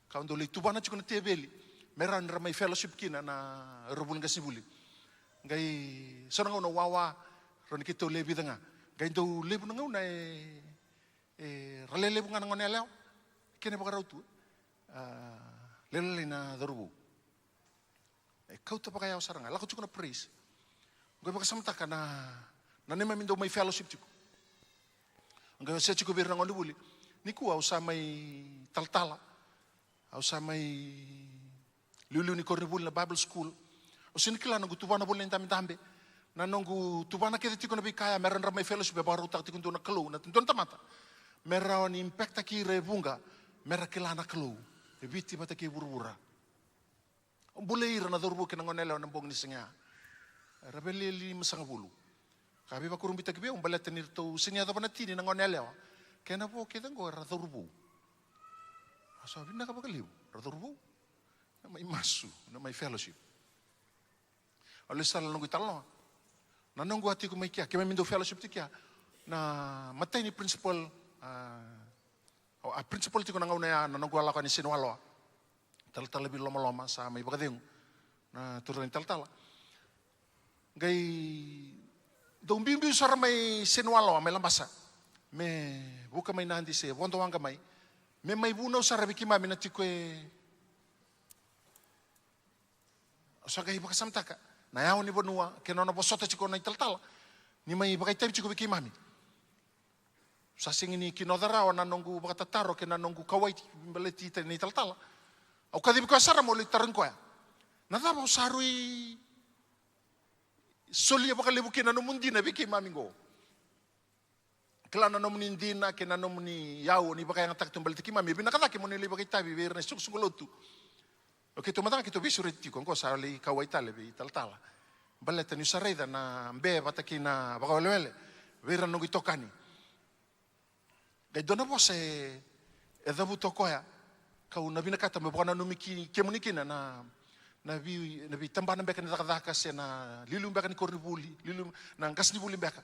Ka au dau lai tuvana tiko na teveli me rawa ni ra mai fellowship kina na erau vuli qasenivuli. Qai so na gauna wawa, rawa ni keitou le vica ga. Qai dau levu na gauna e, e ra lelevu ga na gone yalewa. Kena ivakarau tu, a, lewe lailai na cauravou. E kauta vakayawa sara ga, lako tiko na praise. Qai vakasamataka na, na neimami dau mai fellowship tiko. Qai au se tiko vei ira na gonevuli. Nikua au sa mai talatala. Au sa mai liuliu ni koronivuli na Bible school. Au sega ni kila na noqu tuvana voli na idabedabe. Na noqu tuvana kece tiko na veika ya me ra dra mai fellowship e vakarautaka tiko dua na Kalou, na dua na tamata. Me rawa ni impact-taki ira e vuqa, me ra kila na Kalou e Viti vata kei vuravura. Au bulai ira na cauravou kei na gone yalewa na bogi ni siga ya. Era via limasagavulu. Ka veivakurabuitaki vei au baleta ni ratou sega ni yacova na tini na gone yalewa. Kei na vo kece oqo era cauravou. Au sa vinaka vakalevu, era cauravou. Na mai masu, na mai fellowship. Au lesu sara na noqu italanoa. Na noqu a tiko mai kea, keimami dau fellowship tiko kea. Na matai ni principal, a, a principal tiko na gauna ya, na noqu a lako yani Seniwaloa. Talatala veilomaloma sa mai vakacegu na turaga ni talatala. Qai dau biubiu sara mai Seniwaloa, mai Labasa, me vuka mai Nadi se vodo waqa mai, me mai vunau sara vei keimami na tiko e, au sa qai vakasamataka na yawa ni vanua kei na nona vosota tiko na italatala ni mai vakaitavi tiko vei keimami. Sa sega ni kinoca rawa na noqu vakatataro kei na noqu kauwai baleti ita na italatala. Au kacivi koya sara meu lai tarogi koya, na cava o sa rui solia vakalevu kina na nomu dina vei keimami qo? Kila na nomuni dina kei na nomuni yau o ni vakayagataka tu baleti keimami. E vinaka cake mo ni lai vakaitavi vei ira na isoqosoqo lotu. O keitou mada ga keitou veisureti tiko oqo, sa lai kauwai tale vei talatala. Baleta niu sa raica na be vata kei na vakawelewele vei ira na noqu itokani. Qai dua na vosa e, e cavuta o koya, kau na vinakata meu vakananumi ki, kemuni kina na, na vei, na veitabana beka ni cakacaka se na liuliu beka ni koronivuli, liuliu na qasenivuli beka.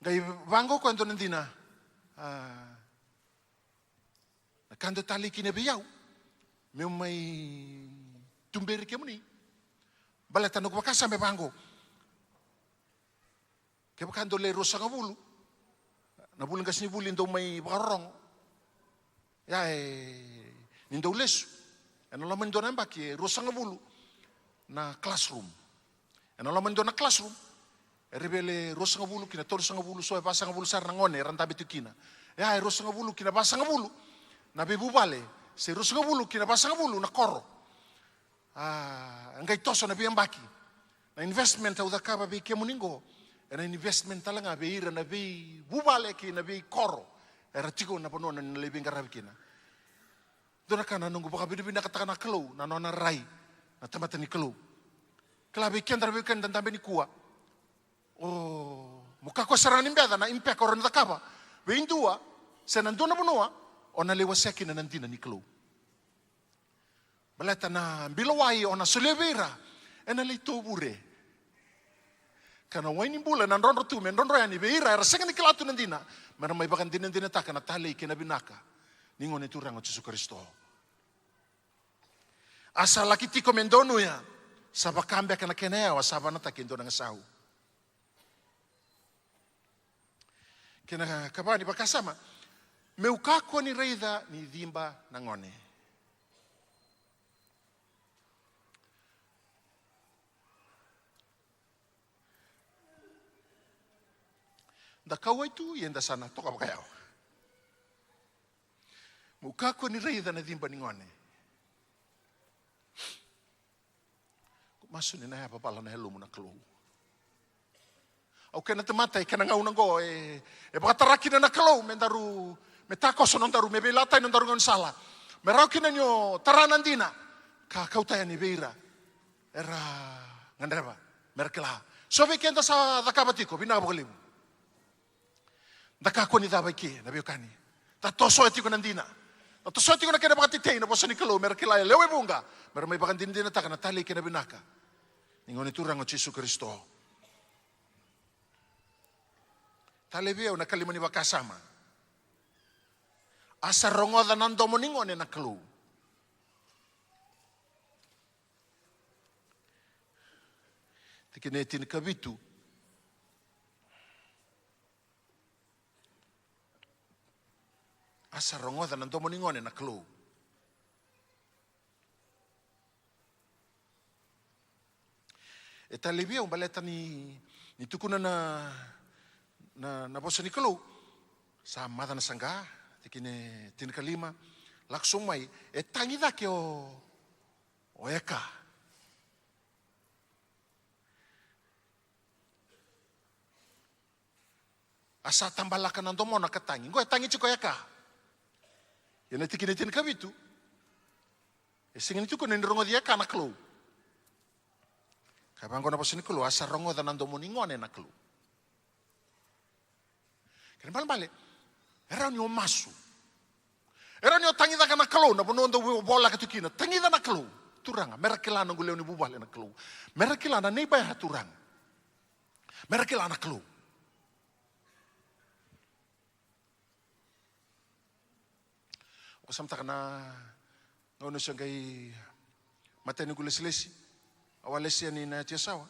Qai vaqo o koya e dua na dina, a, na ka dau talei kina vei au meu mai tuberi kemuni. Baleta noqu vakasama e vaqo. Kevaka dou le ruasagavulu na vuli qasenivuli dou mai vakarorogo, ia e, ni dou lesu ena loma ni dua na yabaki e ruasagavulu na classroom. Ena loma ni dua na classroom e revele ruasagavulu ki na tolusagavulu, so e vasagavulu sara na gone era dabe tu kina. Ia e ruasagavulu ki na vasagavulu na veivuvale, se ruasagavulu ki na vasagavulu na koro. A, e qai toso na veiyabaki. Na investment au cakava vei kemuni qo, ena investment tale ga vei ira na veivuvale kei na veikoro era tiko na vanua na lai veiqaravi kina. Dua na ka na noqu vakavinavinakataka na Kalou, na nona rai na tamata ni Kalou. Kila vei keda na veiwekani da dabe nikua, o mo kakua sara ga ni beca na impact o rawa ni cakava vei dua se na dua na vanua o na lai wasea kina na dina ni Kalou. Baleta na bilawai o na solia vei ira ena lai tovure. Ka na wai ni bula ena drodro tu me drodro yani vei ira era sega ni kila tu na dina, me ra mai vakadinadinataka na talei kei na vinaka ni Gone Turaga o Jisu Karisito. A sa laki tiko me donuya, sa vaka beka na kena yawa sa vanataki e dua na gasau. Kena ikava ni vakasama, meu kakua ni raica ni ciba na gone. Da kauwai tu ia da sa na toka vakayawa. Meu kakua ni raica na ciba ni gone. Ko masu ni na yavavala na yalomu na Kalou. Au kena tamata e kena gauna oqo e, e vakatara kina na Kalou me daru, me takoso nodaru, me veilatai nodaru gaunisala. Me rawa kina ni o tara na dina ka kauta yani vei ira era gadreva me ra kila. So vei keda sa cakava tiko, vinaka vakalevu. Da kakua ni cava i ke na veiwekani. Da tosoya tiko na dina. Da tosoya tiko na kena vakatetei na vosa ni Kalou me ra kila e lewe vuqa me ra mai vakadinadinataka na talei kei na vinaka ni Gone Turaga o Jisu Karisito. Talei vei au na kalima ni vakasama. A sa rogoca na domo ni gone na Kalou. Tikina e tinikavitu. A sa rogoca na domo ni gone na Kalou. E talei vei au baleta ni, ni tukuna na, na, na vosa ni Kalou. Sa maca na saqa, tikina e tinikalima, lako sobu mai, e tagi cake o, o Eka. A sa tabalaka na domona ka tagi. Qo e tagi tiko o Eka. Ia na tikina e tinikavitu. E sega ni tukuna ni rogoci Eka na Kalou. Ka vaqo na vosa ni Kalou, a sa rogoca na domo ni gone na Kalou. Kena ibalebale, e rawa ni o masu. E rawa ni o tagicaka na Kalou, na vanua dau voleka tu kina. Tagica na Kalou. Turaga, me ra kila noqu lewe ni vuvale na Kalou. Me ra kila na neiba ya Turaga. Me ra kila na Kalou. Vakasamataka na gauna au se qai matai noqu lesilesi. Au a lesi yani na Yatu Yasawa.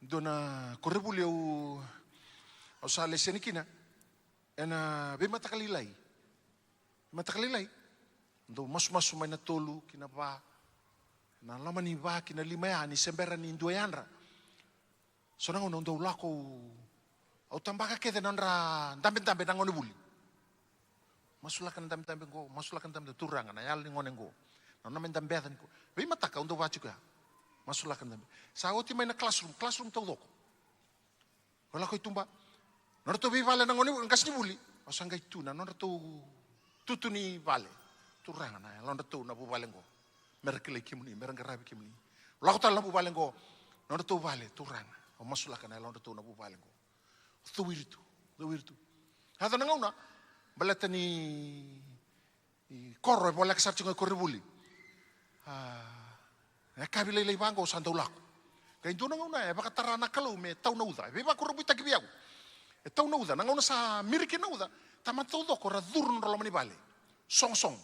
Dua na koronivuli au, au sa lesi yani kina. Ena veimataka lailai. Veimataka lailai. Dau masumasu mai na tolu ki na va. Na loma ni va ki na lima ya ni se bera ni dua yadra. So na gauna au dau lako au, au tabaka kece na nodra dabedabe na gonevuli. Masulaka na dabedabe qo, masulaka na dabedabe, Turaga, na yalo ni gone qo. Na nona me dabeca ni qo. Veimataka au dau vaka tiko ya. Masulaka na dabe. Sa oti mai na classroom, classroom taucoko. Au lako i tuba. Nodratou veivale na gone, qasenivuli. Au sa qai tu na nodratou tutu ni vale. Turaga, na yalodratou na vuvale qo, me ra kilai kemuni, me ra qaravi kemuni. Lako tale na vuvale qo, nodratou vale, Turaga, au masulaka na yalodratou na vuvale qo. Cowiri tu, cowiri tu. Yaco na gauna, baleta ni koro e voleka sara tiko ga i koronivuli. A, na yakavi lailai vaqo au sa dau lako. Qai dua na gauna e vakatara na Kalou me tau na uca. E veivakurabuitaki vei au. E tau na uca. Na gauna sa miriki na uca, tamata taucoko ra curu nodra loma ni vale. Sogosogo.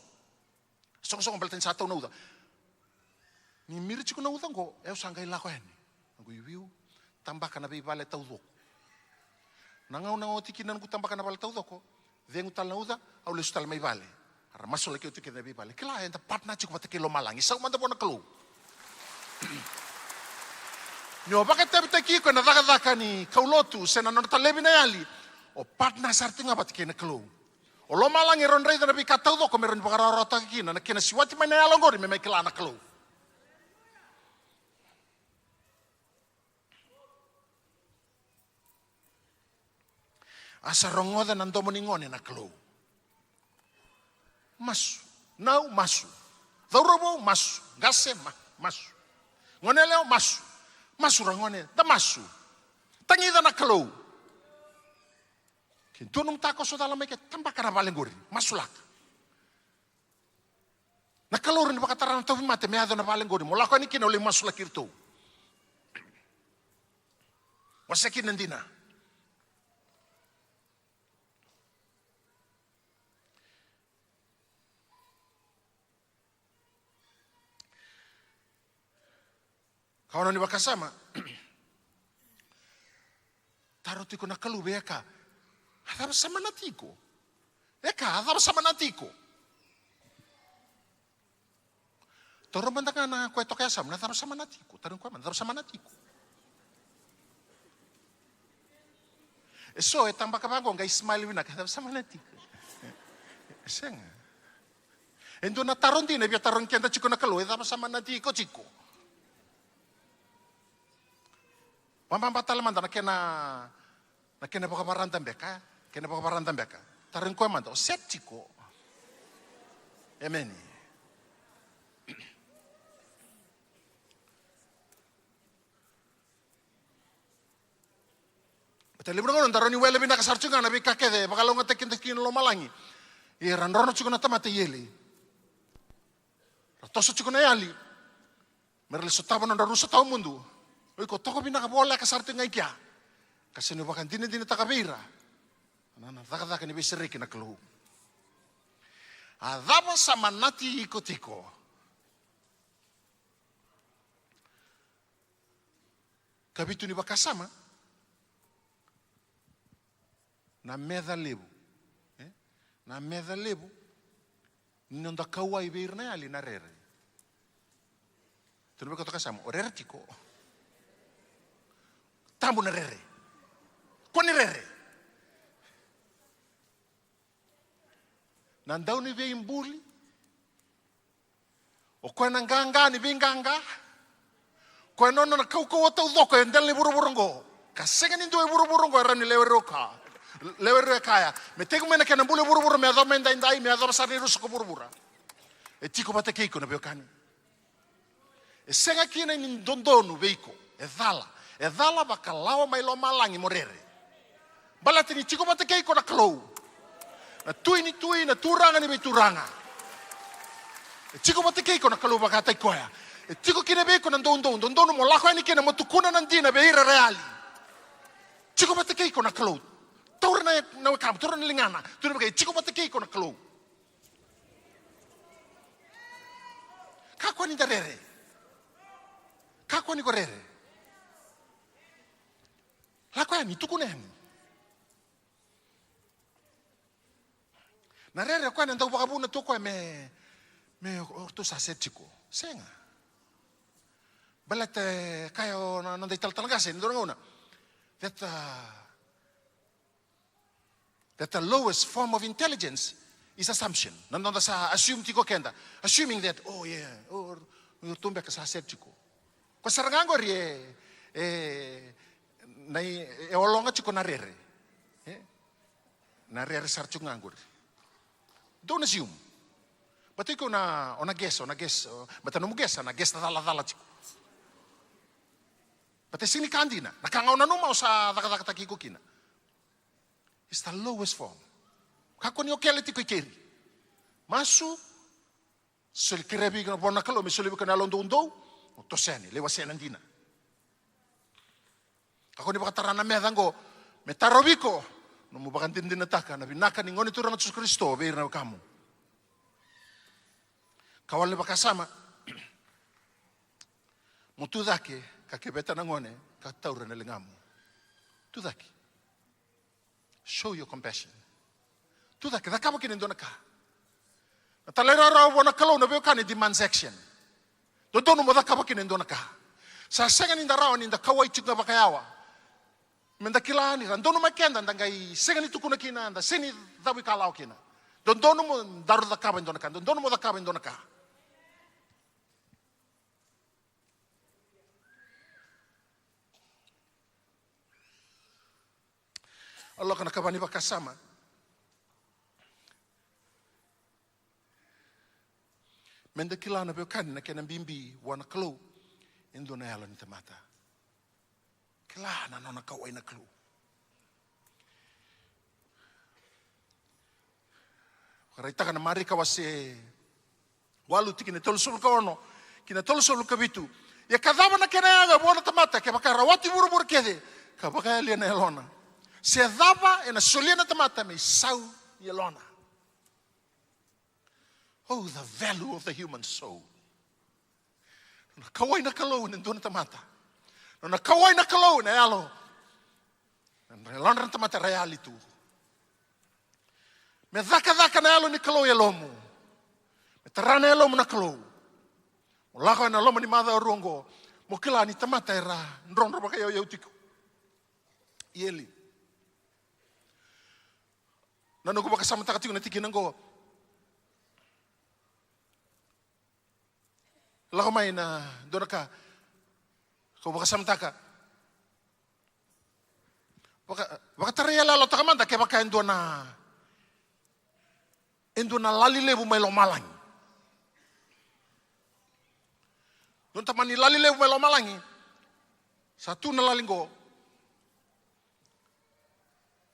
Sogosogo baleta ni sa tau na uca. Ni miri tiko na uca qo, e, au sa qai lako yani. Qo i viu, tabaka na veivale taucoko. Na gauna oti kina noqu tabaka na vale taucoko, cegu tale na uca, au lesu tale mai vale. Era masulaki au tiko kece na veivale. Kila, eda partner tiko vata kei lomalagi. Sau mada vua na Kalou. Ni o vakatavitaki iko ena cakacaka ni kaulotu se na nona talevi na yali, o partner sara tiko ga vata kei na Kalou. O lomalagi e rawa ni raica na veika taucoko me rawa ni vakarawarawataka kina na kena siwati mai na yalo oqori me mai kila na Kalou. A sa rogoca na domo ni gone na Kalou. Masu. Nau, masu. Cauravou, masu. Qase, ma-, masu. Gone yalewa, masu. Masu ra gone, da masu. Tagica na Kalou. Ke dua nomu takoso cala mai ke, tabaka na vale qori. Masulaka. Na Kalou rawa ni vakatara na tauvimate me yaco na vale qori. Mo lako yani kina, o lai masulaki iratou. Wasea kina na dina. Ka ono ni vakasama. Taro tiko na Kalou vei Eka. A cava sa manati iko? Eka, a cava sa manati iko? Taro mada ga na koya toka e yasamu, na cava sa manati iko? Taro koya mada, na cava sa manati iko? E so e tabaka vaqo qai smile vinaka, e cava sa manati iko? E sega. E dua na taro dina e via tarogi keda tiko na Kalou, e cava sa manati iko tiko? Vababa tale mada na kena, na kena vakavarada beka, kena vakavarada beka. Tarogi koya mada, o set tiko? Emeni. Baleta levu na gauna da rawa ni wele vinaka sara tiko ga na veika kece e vakalougatataki keda kina na lomalagi. Ia era drodro tiko na tamata i eli. Ra toso tiko na yali. Me ra lai sotava nodra rusa tawamudu. O iko toka vinaka voleka sara tiko ga i kea. Ka sega ni vakadinadinataka vei ira na, na cakacaka ni veisereki na Kalou. A cava sa manati iko tiko? Kavitu ni vakasama, na meca levu. E? Na meca levu ni noda kauwai vei ira na yali na rere. Tukuna vei koya toka e yasamu, o rere tiko. Tabu na rere. Kua ni rere. Na dau ni veibuli. O koya na qaqa ni veiqaqa. Koya nona na kaukauwa taucoko e dela ni vuravura oqo. Ka sega ni dua e vuravura oqo e rawa ni lewe rua ka. Lewe rua e kaya. Me tekivu mai na kena bula e vuravura, me yacova mai daidai, me yacova sara ni rusa ko vuravura. E tiko vata kei iko na veiwekani. E sega kina ni dodonu vei iko. E cala. E cala vakalawa mai lomalagi mo rere. Baleta ni tiko vata kei iko na Kalou. Na Tui ni tui, na Turaga ni veituraga. E tiko vata kei iko na Kalou vakataki koya. E tiko kina vei iko na doudou, dodonu mo lako yani kina mo tukuna na dina vei ira era yali. Tiko vata kei iko na Kalou. Taura na, na wekamu, taura na ligana. Tukuna vei koya, e tiko vata kei iko na Kalou. Kakua ni da rere. Kakua ni ko rere. Lako yani, tukuna yani. Na rere o koya na dau vakavuna tu o koya me, me o, o ratou sa set tiko. Sega. Baleta e kaya o na, noda italatala qase ni dua na gauna. That, uh, that the lowest form of intelligence is assumption. Na noda sa assume tiko keda. Assuming that, oh yeah, oh, o ratou beka sa set tiko. Ko sara ga qori e, e, na i, e ologa tiko na rere. E? Na rere sara tiko ga qori. Dou na sium. Bata iko na, o na gesa, o na gesa, o, bata nomu gesa, na gesa calacala tiko. Bata e sega ni ka dina, na ka ga o nanuma o sa cakacakataki iko kina. It's the lowest form. Kakua ni o kele tiko i keri. Masu, soli kerea vei iko na vua na Kalou, me soli vei iko na yalo doudou, o toso yani, lai wasea na dina. Kakua ni vakatara na meca oqo me tarovi iko, nomu vakadinadinataka na vinaka ni Gone Turaga Jisu Karisito vei ira na wekamu. Ka wale ni vakasama, mo tu cake, ka keveta na gone, ka taura na ligamu. Tu cake. Show your compassion. Tu cake, cakava kina e dua na ka. Na talairawarawa vua na Kalou na veiwekani demands action. Dodonu mo cakava kina e dua na ka. Sa sega ni da rawa ni da kauwai tiko ga vakayawa. Me da kila ni ra donu mai keda, da qai sega ni tukuna kina, da sega ni cavuikalawa kina. Dodonu mo daru cakava e dua na ka, dodonu mo cakava e dua na ka. Au lako na kava ni vakasama. Me da kila na veiwekani na kena bibi vua na Kalou e dua na yalo ni tamata. Kila na nona kauwai na Kalou. Vakaraitaka na Marika wase walu tikina e tolusagavulu ka ono ki na tolusagavulu ka vitu. Ia ka cava na kena yaga vua na tamata kevaka e rawati vuravura kece ka vakayalia na yalona? Se cava ena solia na tamata me isau ni yalona? Oh, the value of the human soul. Na kauwai na Kalou ena dua na tamata. Na kauwai na Kalou ena yalo. Na yalodra na tamata era yali tu. Me cakacaka na yalo ni Kalou e yalomu. Me tara na yalomu na Kalou. Mo lako ena loma ni macawa rua oqo. Mo kila ni tamata era drodro vakayauyau tiko. Eli. Na noqu vakasamataka tiko na tikina oqo. Lako mai na dua na ka. Kau vakasamataka. Vaka, vakatarai yaloyalotaka mada kevaka e dua na, e dua na lali levu mai lomalagi. Dua na tamani lali levu mai lomalagi. Sa tu na lali qo.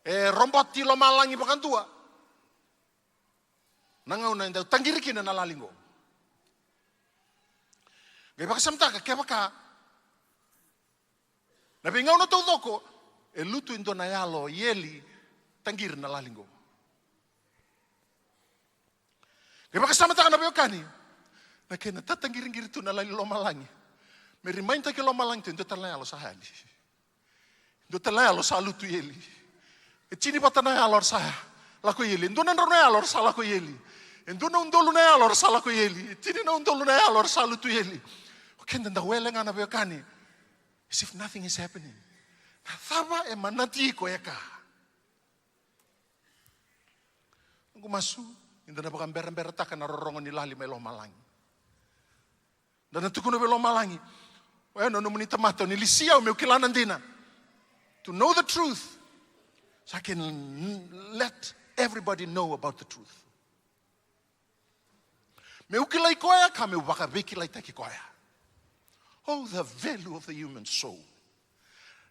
E roboti lomalagi vakadua. Na gauna e dau taqiri kina na lali qo. Qai vakasamataka kevaka na veigauna taucoko e lutu e dua na yalo i eli taqiri na lali qo. Qai vakasamataka na veiwekani na kena tataqiriqiri tu na lali lomalagi. Me rimaitaki lomalagi tu e dua tale na yalo sa yali. Dua tale na yalo sa lutu i eli. E tini vata na yalo era sa lako i eli. E dua na drau na yalo era sa lako i eli. E dua na udolu na yalo era sa lako i eli. E tini na udolu na yalo era sa lutu i eli. O keda da wele ga na veiwekani. As if nothing is happening. Na cava e manati iko e ka? Noqu masu, ni da na vakaberaberataka na rorogo ni lali mai lomalagi. Da na tukuna vei lomalagi, oya na nomuni tamata, o ni lisi au meu kila na dina. To know the truth. So I can let everybody know about the truth. Meu kilai koya ka meu vakaveikilaitaki koya. Oh, the value of the human soul.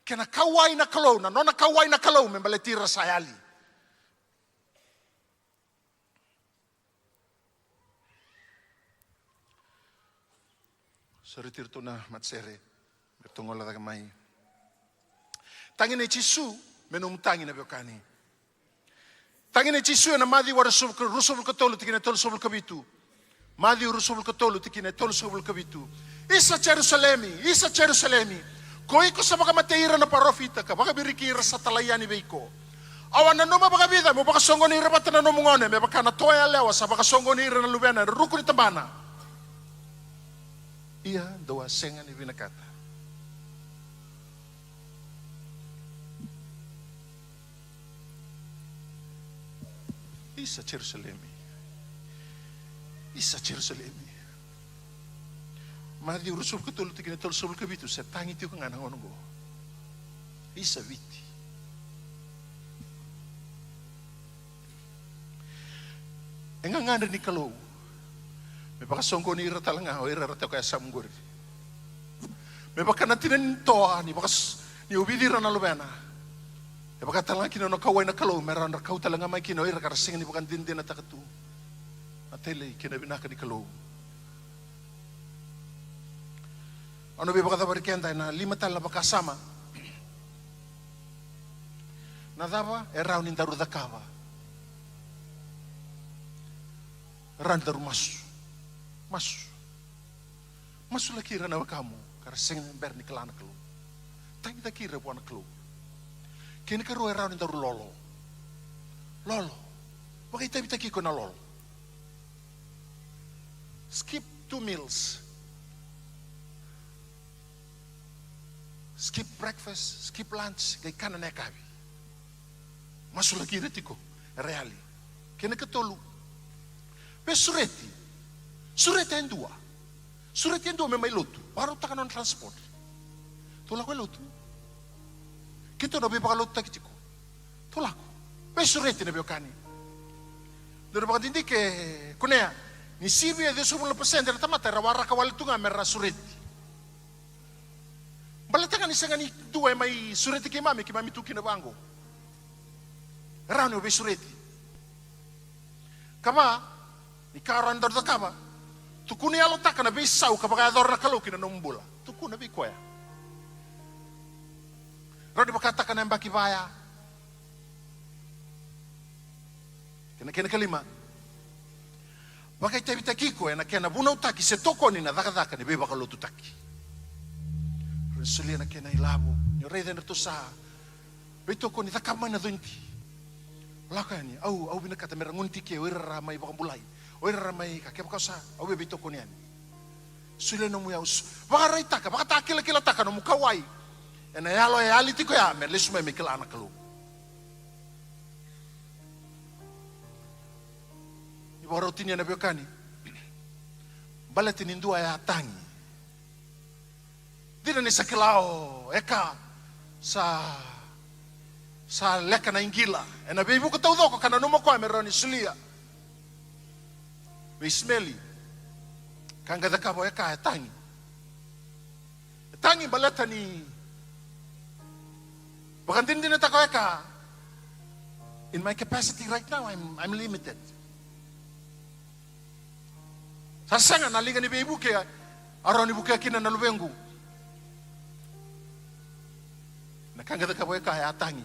Kena kauwai na Kalou, na nona kauwai na Kalou me baleti ira sa yali. Sureti iratou na matasere me ratou gole cake mai. Tagi nei Jisu me nomu tagi na veiwekani. Tagi nei Jisu ena Maciu ruasagavulu ka tolu tikina e tolusagavulu ka vitu. Maciu ruasagavulu ka tolu tikina e tolusagavulu ka vitu. Isa Jerusalemi, isa Jerusalemi, ko iko sa vakamatei ira na parofita ka vakaviriki ira sa talai yani vei iko. Au a nanuma vakavica meu vakasoqoni ira vata na nomu gone me vaka na toa yalewa sa vakasoqoni ira na luvena ena ruku ni tabana. Ia dou a sega ni vinakata. Isa Jerusalemi. Isa Jerusalemi. Maciu ruasagavulu ka tolu tikina e tolusagavulu ka vitu, se tagi tiko ga na gauna oqo. Isa Viti. E gagadre ni Kalou me vakasoqoni ira tale ga o ira era tiko e yasamu qori. Me vaka na tina ni toa ni vakas-, ni ovici ira na luvena. E vaka tale ga kina na kauwai na Kalou me ra na kau tale ga mai kina o ira ka ra sega ni vakadinadinataka tu na talei kei na vinaka ni Kalou. Au na veivakacavari keda ena lima tale na vakasama. Na cava e rawa ni daru cakava? E rawa ni daru masu. Masu. Masulaki ira na wekamu ka ra sega ni bera ni kila na Kalou. Tagicaki ira vua na Kalou. Kena ikarua, e rawa ni daru lolo. Lolo. Vakaitavitaki iko ena lolo. Skip two meals. Skip breakfast, skip lunch, qai kana na yakavi. Masulaki ira tiko era yali. Kena ikatolu, veisureti. Sureta e dua. Sureti e dua me mai lotu. Vakarautaka na nona transport. Tou lako e lotu. Keitou na veivakalotutaki tiko. Tou lako. Veisureti na veiwekani. Dou na vakadidike, kunea, ni sivia e ciwasagavulu na pasede na tamata era waraka wale tu ga me ra sureti. Baleta ga ni sega ni dua e mai sureti keimami, keimami tu kina vaqo. E rawa ni o veisureti. Ka va, ni ka rawa ni daru cakava, tukuna, yalotaka na veisau ka vakayacora na Kalou ki na nomu bula. Tukuna vei koya. Rawa ni vakataka na yabaki vaya. Kena, kena ikalima. Vakaitavitaki iko ena kena vunautaki se tokoni na cakacaka ni veivakalotutaki. Rawa ni solia na kena ilavo. Ni o raica ni ratou sa veitokoni, cakava mai na cuniti. Lako yani, au, au vinakata me ra gonetiki o ira ra mai vakabulai. O ira ra mai ka, kevaka sa, au via veitokoni yani. Solia nomu iyau, vakaraitaka, vakatakilakilataka nomu kauwai ena yalo e yali tiko ya me lesu mai me kila na Kalou. Ni vakarau tinia na veiwekani. Baleta ni dua e a tagi. Dina ni sa kila o Eka sa, sa leka na iqila ena veivuke taucoko ka nanuma o koya me rawa ni solia vei Isimeli. Ka qai cakava o Eka, e tagi. E tagi baleta ni vakadinadinataka o Eka, in my capacity right now, I'm, I'm limited. Sa sega na liga ni veivuke a rawa ni vukea kina na luvequ. Na ka qai cakava o Eka, e a tagi.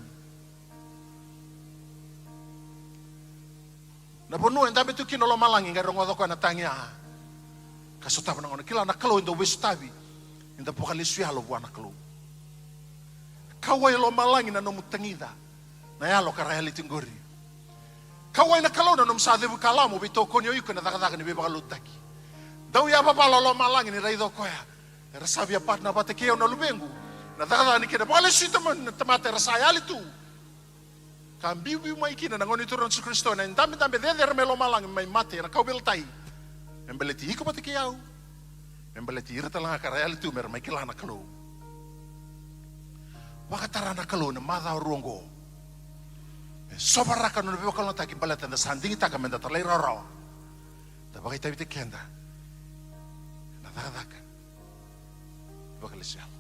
Na vanua e dabe tu kina o lomalagi qai rogoca o koya na tagi ya. Ka sotava na gauna. Kila na Kalou e dau veisotavi ni da vakalesu yalo vua na Kalou. Kauwai lomalagi na nomu tagica na yalo ka ra yali tiko qori. Kauwai na Kalou na nomu sa cevu ka lako mo veitokoni o iko ena cakacaka ni veivakalotutaki. Dau yavavala o lomalagi ni raica o koya era sa via partner vata kei au na luvequ ena cakacaka ni kena vakalesui tama-, na tamata era sa yali tu. Ka biubiu mai kina na Gone Turaga o Jisu Karisito ena idabedabe cecere mai lomalagi, mai mate ena kauveilatai. Me baleti iko vata kei au. Me baleti ira tale ga ka ra yali tu me ra mai kila na Kalou. Vakatara na Kalou ena macawa rua oqo. Me sovaraka na nona veivakalougatataki baleta da sa digitaka me da talairawarawa. Da vakaitavitaki keda ena cakacaka ni vakalesui yalo.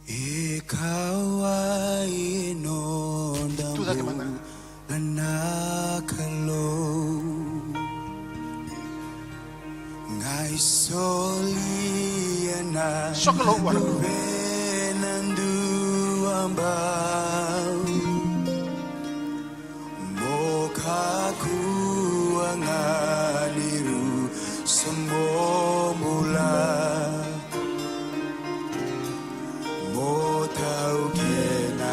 E kauwai nodamu na Kalou. Qai solia na luvena duabau. Mo kakua ga ni rusa mo bula. Mo taukena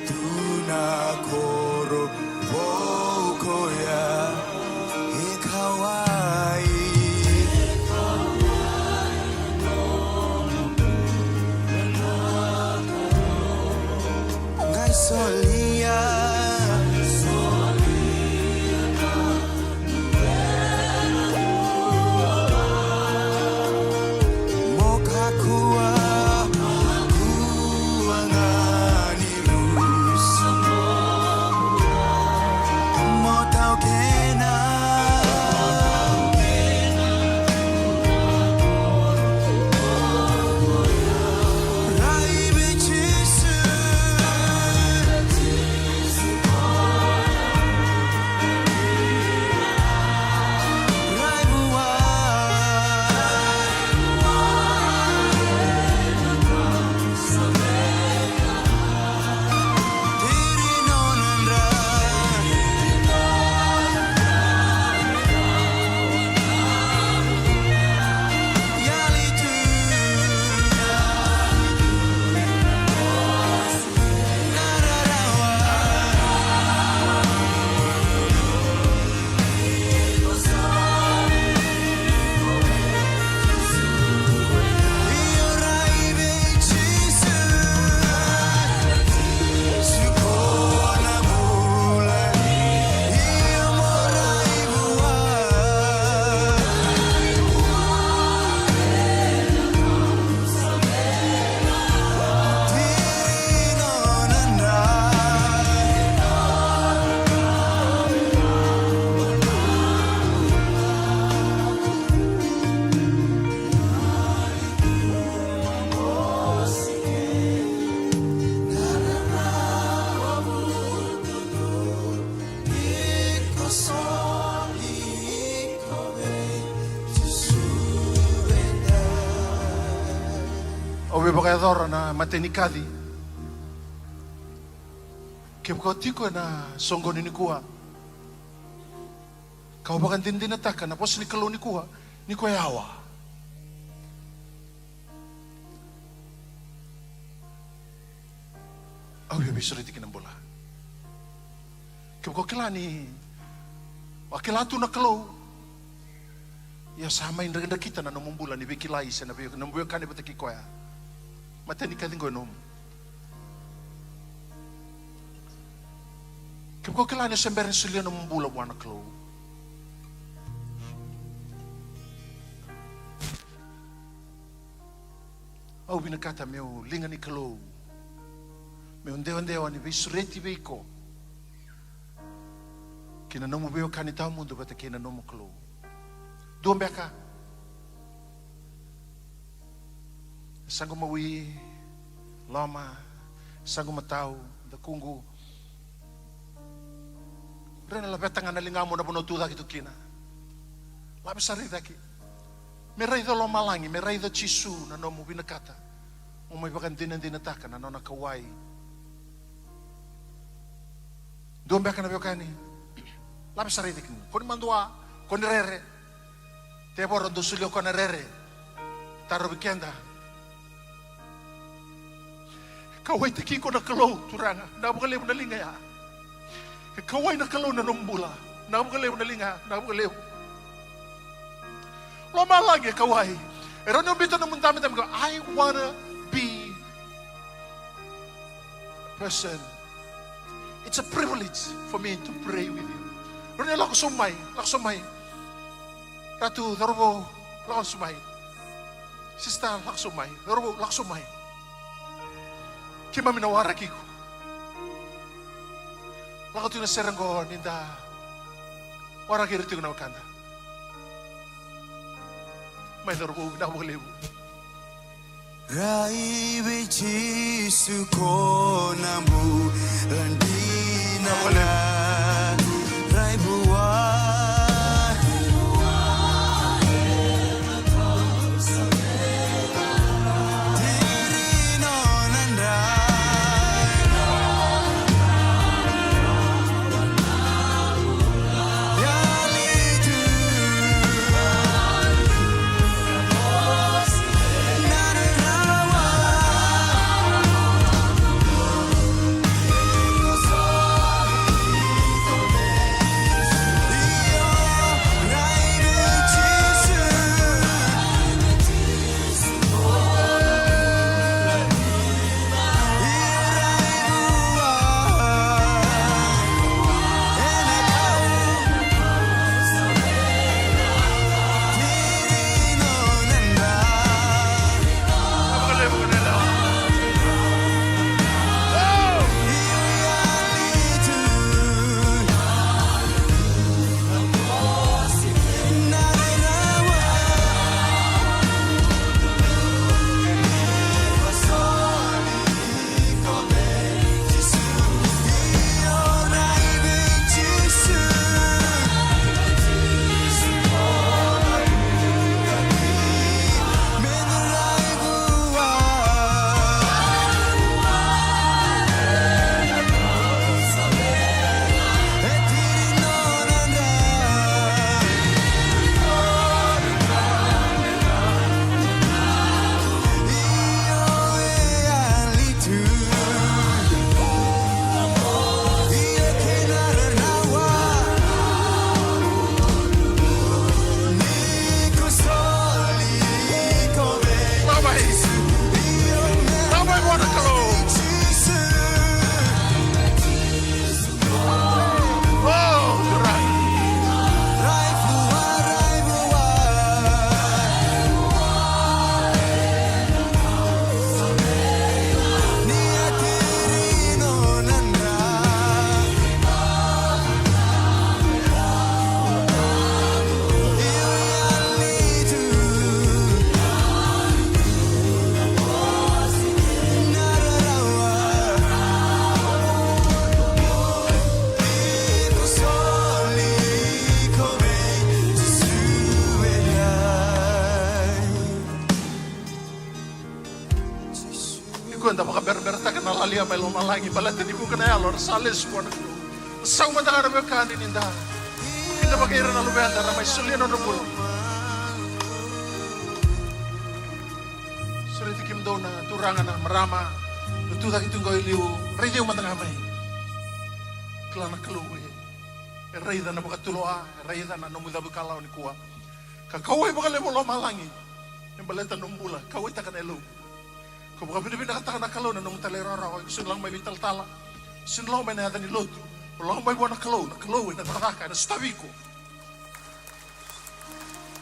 tu na koro vou koya e kauwai. Qai Au via vakayacora na matai ni kaci. Kevaka o tiko ena soqoni nikua, ka o vakadinadinataka na vosa ni Kalou nikua, ni ko yawa, au via veisureti ki na bula. Kevaka o kila ni o a kila tu na Kalou, ia sa mai drakidrakita na nomu bula ni veikilai se na vei, nomu veiwekani vata kei koya. Matai ni kaci qo e nomu. Kevaka o kila ni o se bera ni solia nomu bula vua na Kalou, au vinakata meu liga ni Kalou, meu dewadewa ni veisureti vei iko ki na nomu veiwekani tawamudu vata kei na nomu Kalou. Dua beka, saqu mawi, loma, saqu matau, dakuqu. Raica na laveta ga na ligamu na vanua tu cake tu kina. Lave sara i cake. Me raica o lomalagi, me raica o Jisu na nomu vinakata mo mai vakadinadinataka na nona kauwai. Dua beka na veiwekani, lave sara i cake. Ko ni madua, ko ni rere. Tevoro dau solia o koya na rere. Tarovi keda. E kauwaitaki iko na Kalou, turaga, na vakalevu na liga ya. E kauwai na Kalou na nomu bula. Na vakalevu na liga, na vakalevu. Lomalagi e kauwai. E rawa ni o biuta nomu dabedabe qo, I wanna be a person. It's a privilege for me to pray with you. Rawa ni lako sobu mai, lako sobu mai. Ratu, cauravou, lako sobu mai. Sister, lako sobu mai. Cauravou, lako sobu mai. Keimami na waraki iko. Lako tiko na sere qo ni da waraki ira tiko na wekada. Mai cauravou, vinaka vakalevu. Rai vei Jisu ko na bula dina. Rai vua. Alia mai lomalagi, baleta ni vuqa na yalo era sa lesu vua na Kalou. Sau mada ga na veiwekani ni da kidavaki ira na luveda era mai solia na nodra bula. Sureti kemudou na turaga, na marama, na tu cake tu qo e liu, raici au mada ga mai. Kila na Kalou e, e raica na vakatulewa, e raica na nomu cavu ikalawa nikua. Ka kauwai vakalevu o lomalagi me baleta na nomu bula, kauwaitaka na yalomu. Ko vakavinavinakataka na Kalou na nomu talairawarawa, iko sega ni lako mai veitalatala, sega ni lako mai na yaca ni lotu. Mo lako mai vua na Kalou, na Kalou ena cakacaka, ena sotavi iko.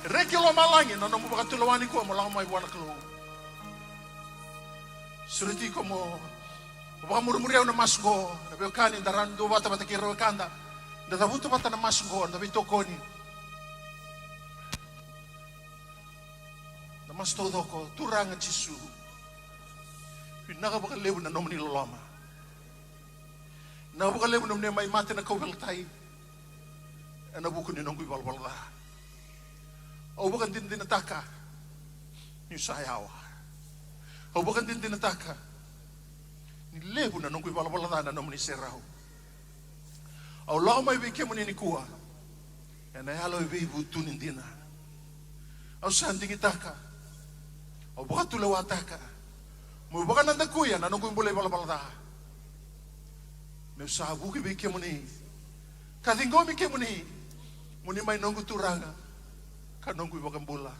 E reki o lomalagi na nomu vakatulewa nikua, mo lako mai vua na Kalou. Sureti iko mo, mo vakamurimuri au na masu qo, na veiwekani, da rawa ni duavata vata kei ira wekada. Da cavuta vata na masu qo, da veitokoni. Na masu taucoko. Turaga Jisu, vinaka vakalevu na nomuni loloma. Vinaka vakalevu na nomuni mai mate na kauveilatai ena vuku ni noqu ivalavala ca. Au vakadinadinataka niu sa yawa. Au vakadinadinataka ni levu na noqu ivalavala ca na nomuni serau. Au lako mai vei kemuni nikua ena yalo e veivutuni dina. Au sa digitaka, au vakatulewataka meu vakanadakuya na noqu bula ivalavala ca. Meu sa vuki vei kemuni ka ciqomi kemuni mo ni mai noqu Turaga ka noqu iVakabula.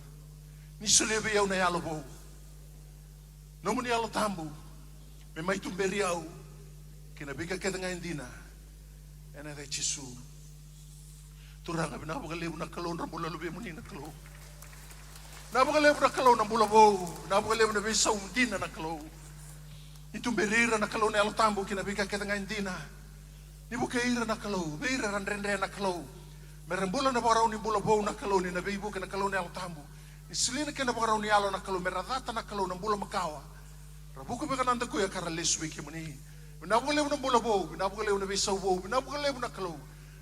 Ni solia vei au na yalo vou, nomuni Yalo Tabu, me mai tuberi au kei na veika kece ga e dina, ena yaca i Jisu. Turaga, vinaka vakalevu na Kalou, dra bula luvemuni na Kalou. Vinaka vakalevu na Kalou na bula vou, vinaka vakalevu na veisau dina na Kalou. Ni tuberi ira na Kalou na Yalo Tabu kei na veika kece ga e dina. Ni vukei ira na Kalou, vei ira era dredre na Kalou, me ra bula na vakarau ni bula vou na Kalou, ni na veivuke na Kalou na Yalo Tabu. Ni solia na kena vakarau ni yalo na Kalou, me ra cata na Kalou na bula makawa. Ra vuku vei ka na dakuya ka ra lesu vei kemuni. Vinaka vakalevu na bula vou, vinaka vakalevu na veisau vou, vinaka vakalevu na Kalou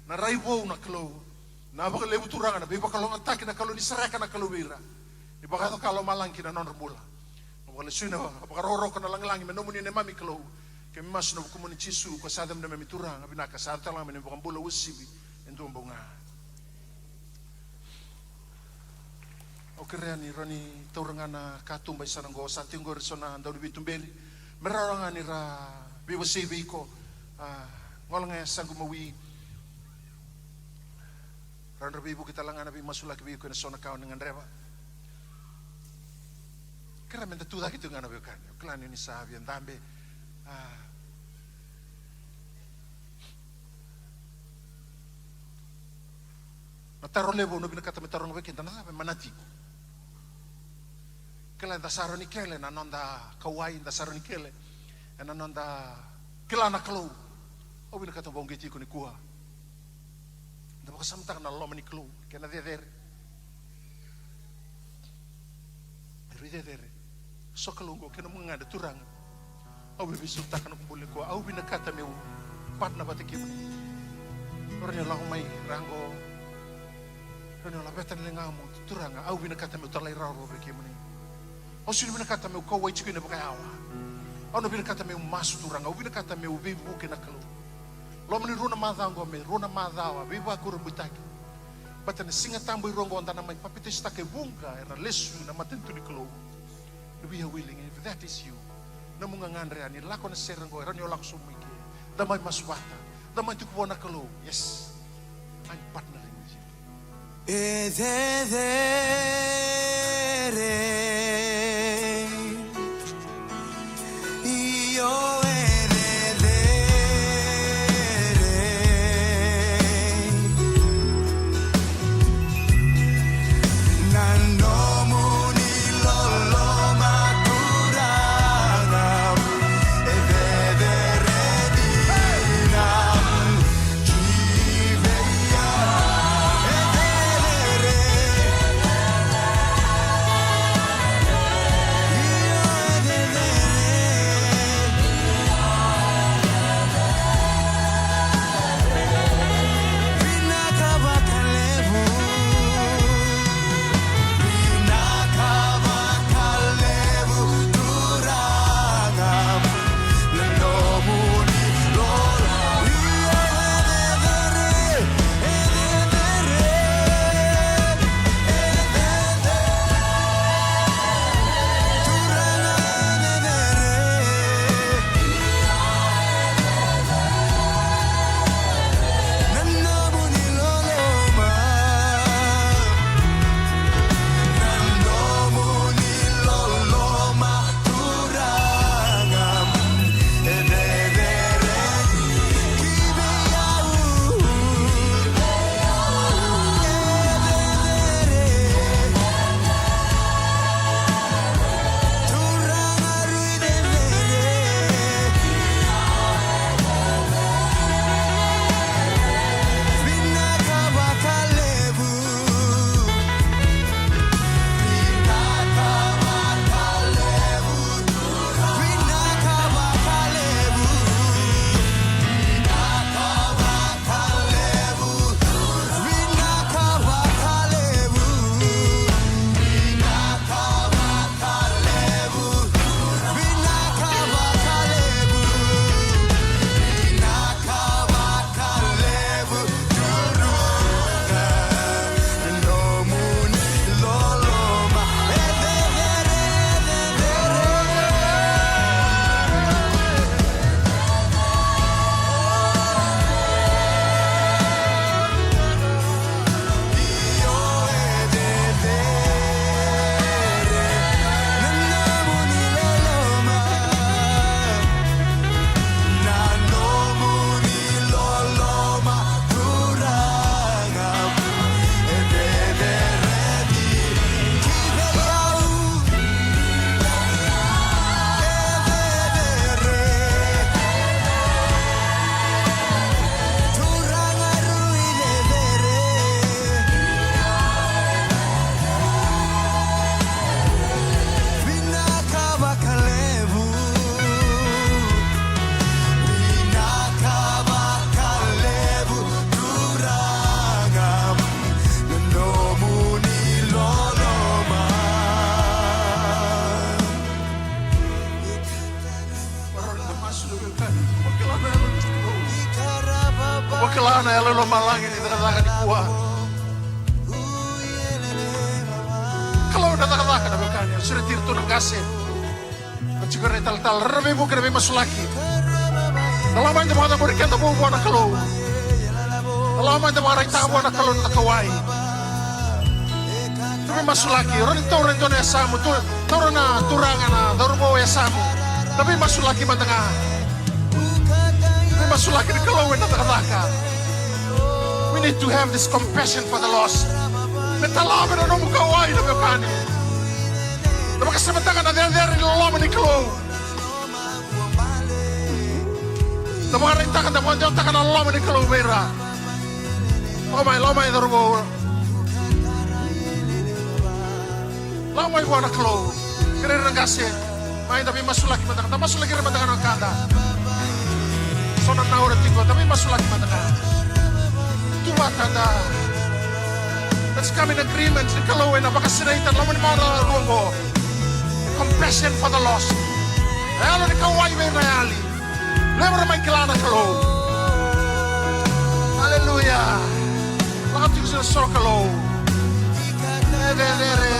na rai vou na Kalou. Vinaka vakalevu Turaga na veivakalougatataki na Kalou ni sereka na Kalou vei ira. Ni vakayaco ka lomalagi ki na nodra bula. Na vakalesuina, vakarokoroko na lagilagi me nomuni neimami Kalou. Keimami masu ena vukumuni Jisu, ko sa yaca me neimami Turaga vinaka, sa yaca tale ga me neimami iVakabula uasivi e dua bau ga. Au kerea ni rawa ni taura ga na katuba e sa na qo, sa tiko qori so na dau ni veituberi. Me rawa ga ni ra veivosaki vei iko. A, gole ga e yasaqu mawi. Rawa ni ra veivuke tale ga na veimasulaki vei iko ena so na ka o ni gadreva. Kerea me da tucake tiko ga na veiwekani. Au kila ni o ni sa via dabe. A, Na taro levu au na vinakata me taroga vei keda, na cava e manati iko? Kila, eda sa rawa ni kele ena noda kauwai, eda sa rawa ni kele ena noda kila na Kalou. Au vinakata me vakauqeti iko nikua. Da vakasamataka na loma ni Kalou, kena cecere. E rui cecere. So Kalou oqo, kei na nomu gagadre, Turaga. Au veiveisautaka na noqu bula nikua, au vinakata meu partner vata kei kemuni. Rawa ni o lako mai ra qo, rawa ni o laveta na ligamu, Turaga, au vinakata meu talairawarawa vei kemuni. Au sega ni vinakata meu kauwai tiko ena vakayawa. Au na vinakata meu masu, Turaga, au vinakata meu veivuke na Kalou. Loma ni rua na macawa oqo me rua na macawa veivakurabuitaki. Baleta na Siga Tabu e rua oqo da na mai papitaisotaka e vuqa era lesu ena matanitu ni Kalou. We are willing, if that is you. Na nomu gagadre ya, ni lako na sere oqo, e rawa ni o lako sobu mai ke. Da mai masu vata, da mai tukuna vua na Kalou, yes, I'm partnering with you. E cecere. Io, e cecere. Na nomuni loloma, Turaga, e cecere dina. Ki vei au e cecere. Sureti ira tu na qase. Na tiko ena italatala, ra na veivuke, na veimasulaki. Na loma eda vakacabori keda vua na Kalou. Na loma eda vakaraitaka vua na Kalou na kauwai. Na veimasulaki, rawa ni taura e dua na yasamu, tu, taura na turaga, na cauravou e yasamu. Na veimasulaki mada ga. Na veimasulaki ni Kalou ena cakacaka. We need to have this compassion for the lost. Me talave na nomu kauwai na veiwekani. Da vakasamataka na cecere ni loloma ni Kalou. Da vakaraitaka, da vakadewataka na loloma ni Kalou vei ira. Lako mai, lako mai cauravou. Lako mai vua na Kalou. Kerei ira na qase. Mai da veimasulaki mada ga. Da masulaki ira mada ga na wekada. So na gauna tiko, da veimasulaki mada ga. Tu vata da. Let's come in agreement. Ni Kalou ena vakasinaita na loma ni marau oqo. Compassion for the lost. Na yalo ni kauwai vei ira na yali. Levu era mai kila na Kalou. Aleluya. Lako tiko ena so na Kalou. E cecere.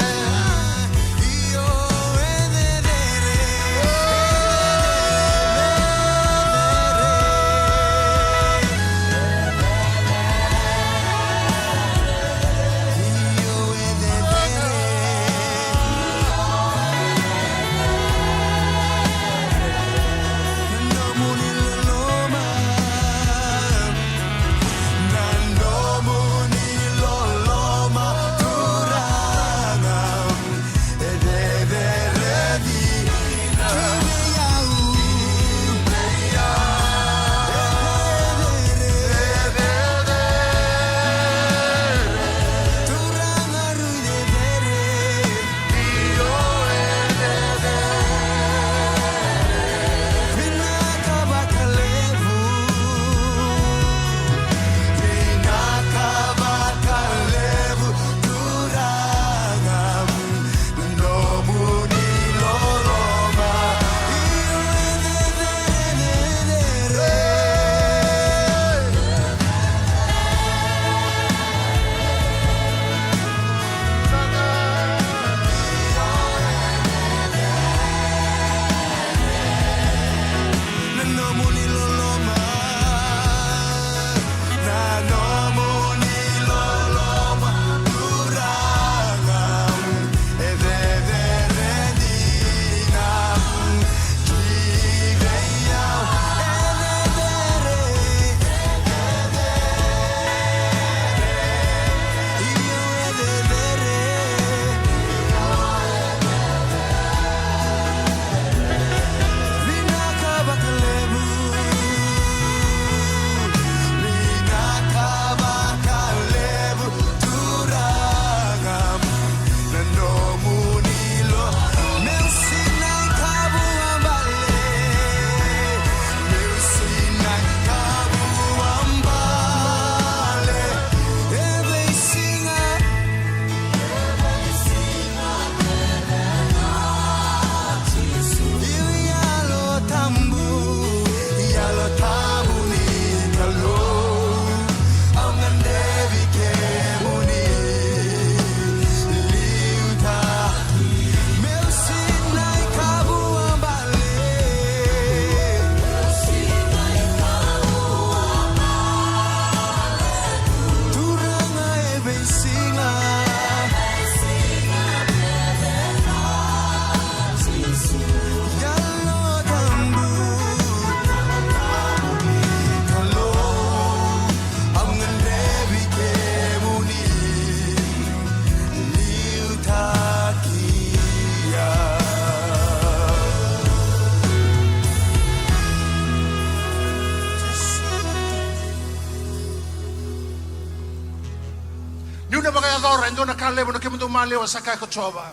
Niu na vakayacora e dua na ka levu na kemudou maliwa, sa kaya ko Jiova.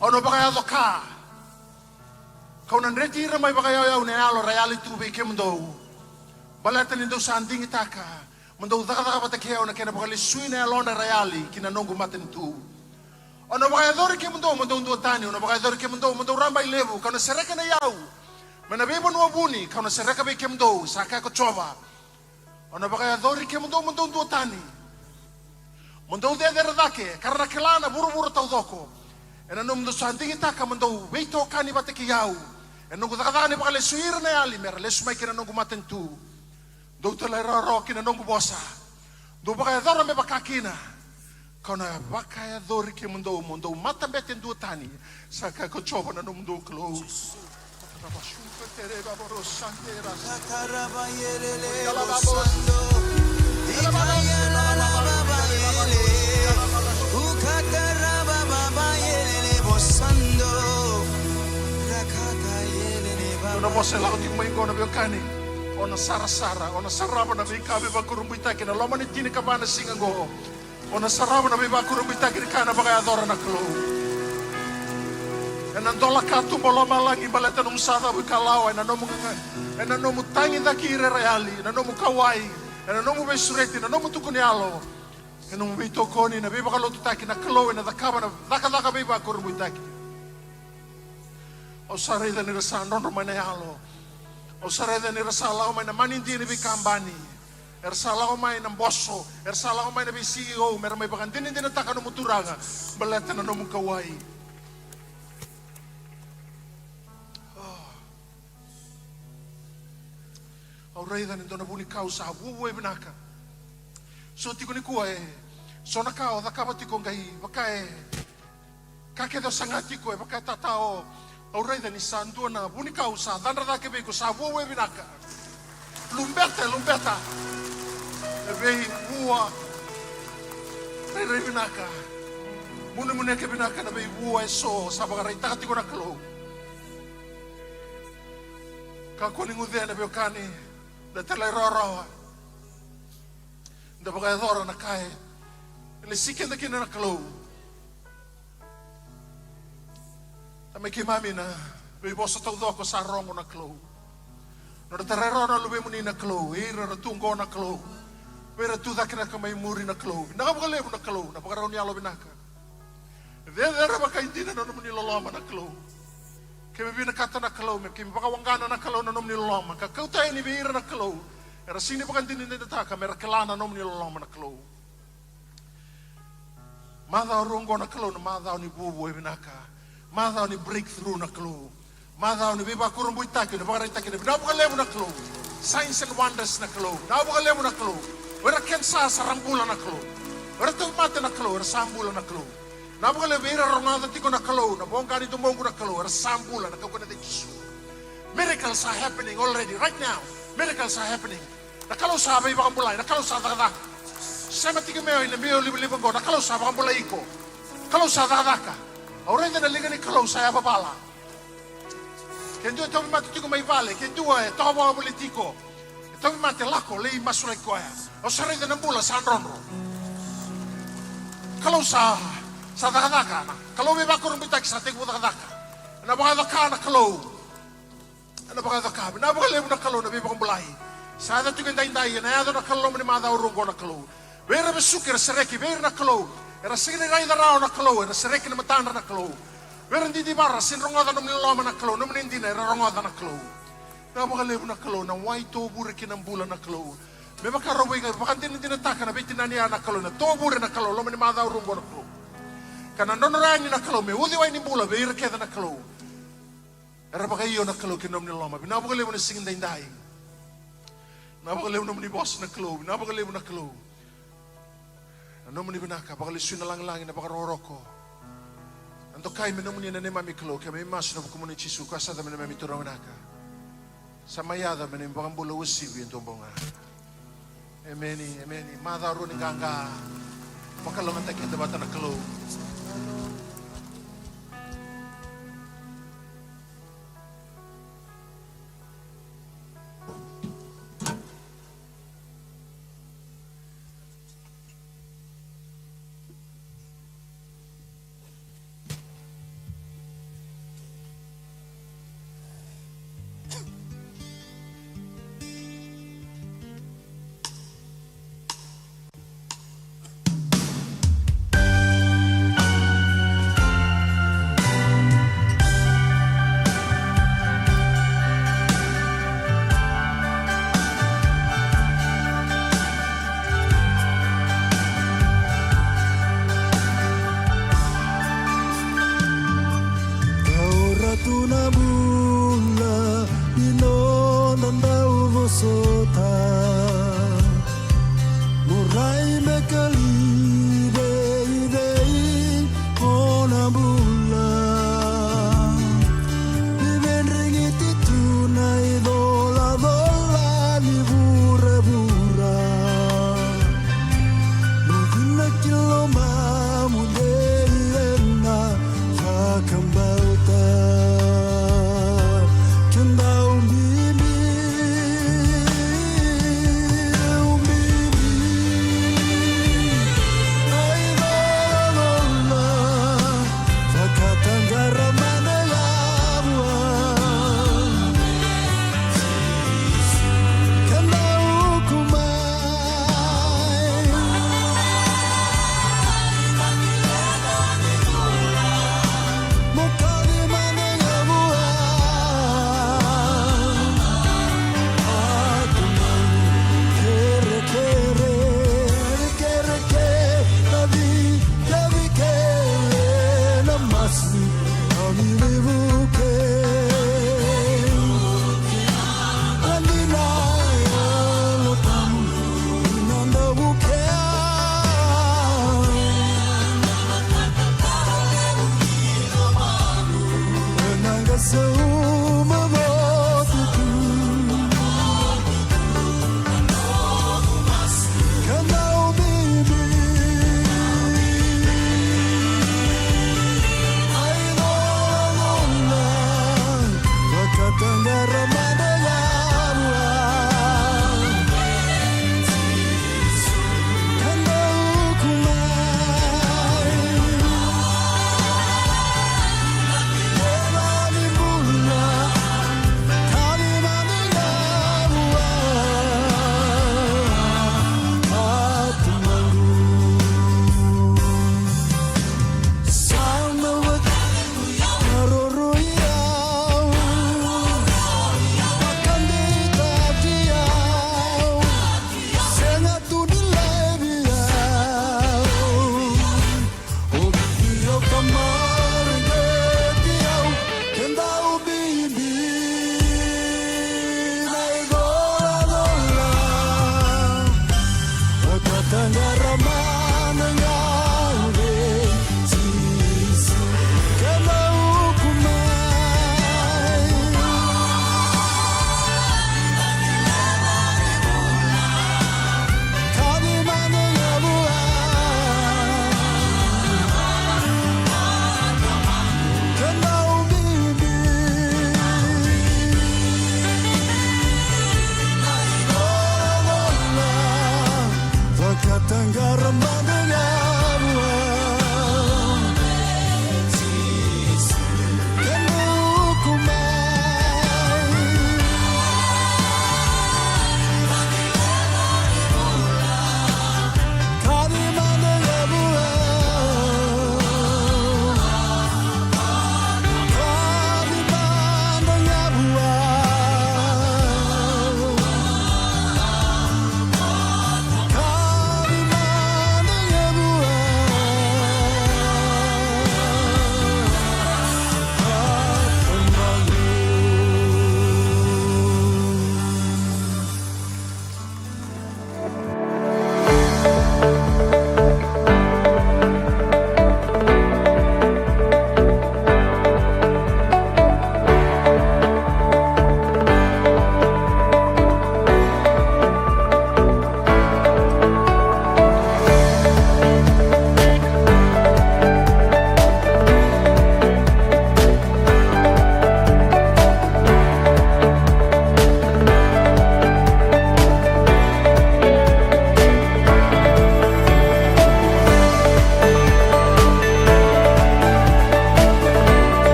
Au na vakayaco ka. Kau na dreti ira mai vakayauyau na yalo ra yali tu vei kemudou. Baleta ni dou sa digitaka mo dou cakacaka vata kei au na kena vakalesui na yalodra ra yali ki na noqu matanitu. Au na vakayacori kemudou mo dou duatani, au na vakayacori kemudou mo dou rabailevu, kau na sereka na iyau mai na veivanua vuni, kau na sereka vei kemudou, sa kaya ko Jiova. Au na vakayacori kemudou mo dou duatani, mo dou cecere cake, ka ra na kila na vuravura taucoko. Ena nomudou sa digitaka mo dou veitokani vata kei au ena noqu cakacaka ni vakalesui ira na yali me ra lesu mai ki na noqu matanitu. Dou talairawarawa ki na noqu vosa. Dou vakayacora me vaka kina. Kau na vakayacori kemudou mo dou matabete duatani. Sa kaya ko Jiova na nomudou Kalou. Dua na vosa e lako tiko mai qo na veiwekani. O na sarasara, o na sarava na veika veivakurabuitaki ena loma ni tinikava na siga qo. O na sarava na veivakurabuitaki ni ka ena vakayacora na Kalou. Ena dola katuba o lomalagi baleta nomu sa cavuikalawa ena nomu gaga, ena nomu tagicaki ira era yali, ena nomu kauwai, ena nomu veisureti, ena nomu tuku ni yalo, ena nomu veitokoni, na veivakalotutaki, na Kalou ena cakava na cakacaka veivakurabuitaki. Au sa raica ni ra sa drodro mai na yalo. Au sa raica ni ra sa lako mai na manidina ni veikabani. Era sa lako mai na boso, era sa lako mai na vei C E O me ra mai vakadinadinataka nomu turaga baleta na nomu kauwai. Oh. Au raica ni dua na vunikau sa vuavua e vinaka. So tiko nikua e so na ka o cakava tiko qai vaka e ka kece o saga tiko e vaka e tatao. Au raica ni sa dua na vunikau sa cadra cake vei iko, sa vuavua e vinaka. Lubeta, lubeta. E veivua rairai vinaka. Munemuneke vinaka na veivua e so sa vakaraitaka tiko na Kalou. Kakua ni guce na veiwekani, da talairawarawa. Da vakayacora na ka e lesi keda kina na Kalou. Tamai keimami, na veivosa taucoko sa rogo na Kalou. Nodra tarai rawa na luvemuni na Kalou, ira ra tu qo na Kalou. Vei ira tu cake na ka mai muri na Kalou. Vinaka vakalevu na Kalou, na vakarau ni yalo vinaka. Cecere vakaidina na nomuni loloma na Kalou. Keimami vinakata na Kalou, me keimami vakawaqana na Kalou na nomuni loloma. Ka kauta yani vei ira na Kalou era sega ni vakadinadinataka me ra kila na nomuni loloma na Kalou. Macawa rua oqo na Kalou na macawa ni vuavua e vinaka. Macawa ni breakthrough na Kalou. Macawa ni veivakurabuitaki, ni vakaraitaki, ni vinaka vakalevu na Kalou. Signs and wonders na Kalou. Vinaka vakalevu na Kalou. O ira kenisa sa ra bula na Kalou. O ira tauvimate na Kalou, era sa bula na Kalou. Vinaka vakalevu vei ira rogoca tiko na Kalou, na voqa ni domoqu na Kalou, era sa bula na kaukauwa ni yaca i Jisu. Miracles are happening already, right now. Miracles are happening. Na Kalou sa veivakabulai, na Kalou sa cakacaka. Sema tiko mai ina biau livaliva oqo, na Kalou sa vakabulai iko. Kalou sa cakacaka. Au raica na liga ni Kalou sa yavavala. Ke dua e tauvimate tiko mai vale, ke dua e toka vakavoli tiko. E tauvimate, lako, lai masulaki koya. Au sa raica na bula sa drodro. Kalou sa, sa cakacaka, na Kalou veivakurabuitaki sa tekivu cakacaka. Ena vakayaco ka na Kalou. Ena vakayaco ka. Vinaka vakalevu na Kalou na veivakabulai. Sa yaco tiko edaidai, ena yaco na Kalou, loma ni macawa rua oqo na Kalou. Vei ira vesuki era sereki, vei ira na Kalou era sega ni raica rawa na Kalou, era sereki na matadra na Kalou. Vei ira didivara, sega ni rogoca nomuni loloma na Kalou, nomuni dina era rogoca na Kalou. Vinaka vakalevu na Kalou, na wai tovure ki na bula na Kalou. Me vaka rau vei vakadinadinataka na veitinani ya na Kalou, na tovure na Kalou, loma ni macawa rua oqo na Kalou. Ka na nodra yani na Kalou me uciwai ni bula vei ira kece na Kalou. Era vakaio na Kalou ki na nomuni loloma. Vinaka vakalevu na siga daidai. Vinaka vakalevu nomuni vosa na Kalou. Vinaka vakalevu na Kalou. Na nomuni vinaka, vakalesui na lagilagi, na vakarokoroko. Na dokai me nomuni na neimami Kalou, keimami masu ena vukumuni Jisu, ko sa yaco me neimami Turaga vinaka. Sa mai yaco me neimami vakabula uasivi e dua bau ga. Emeni, emeni. Macawa rua ni qaqa. Vakalougatataki keda vata na Kalou.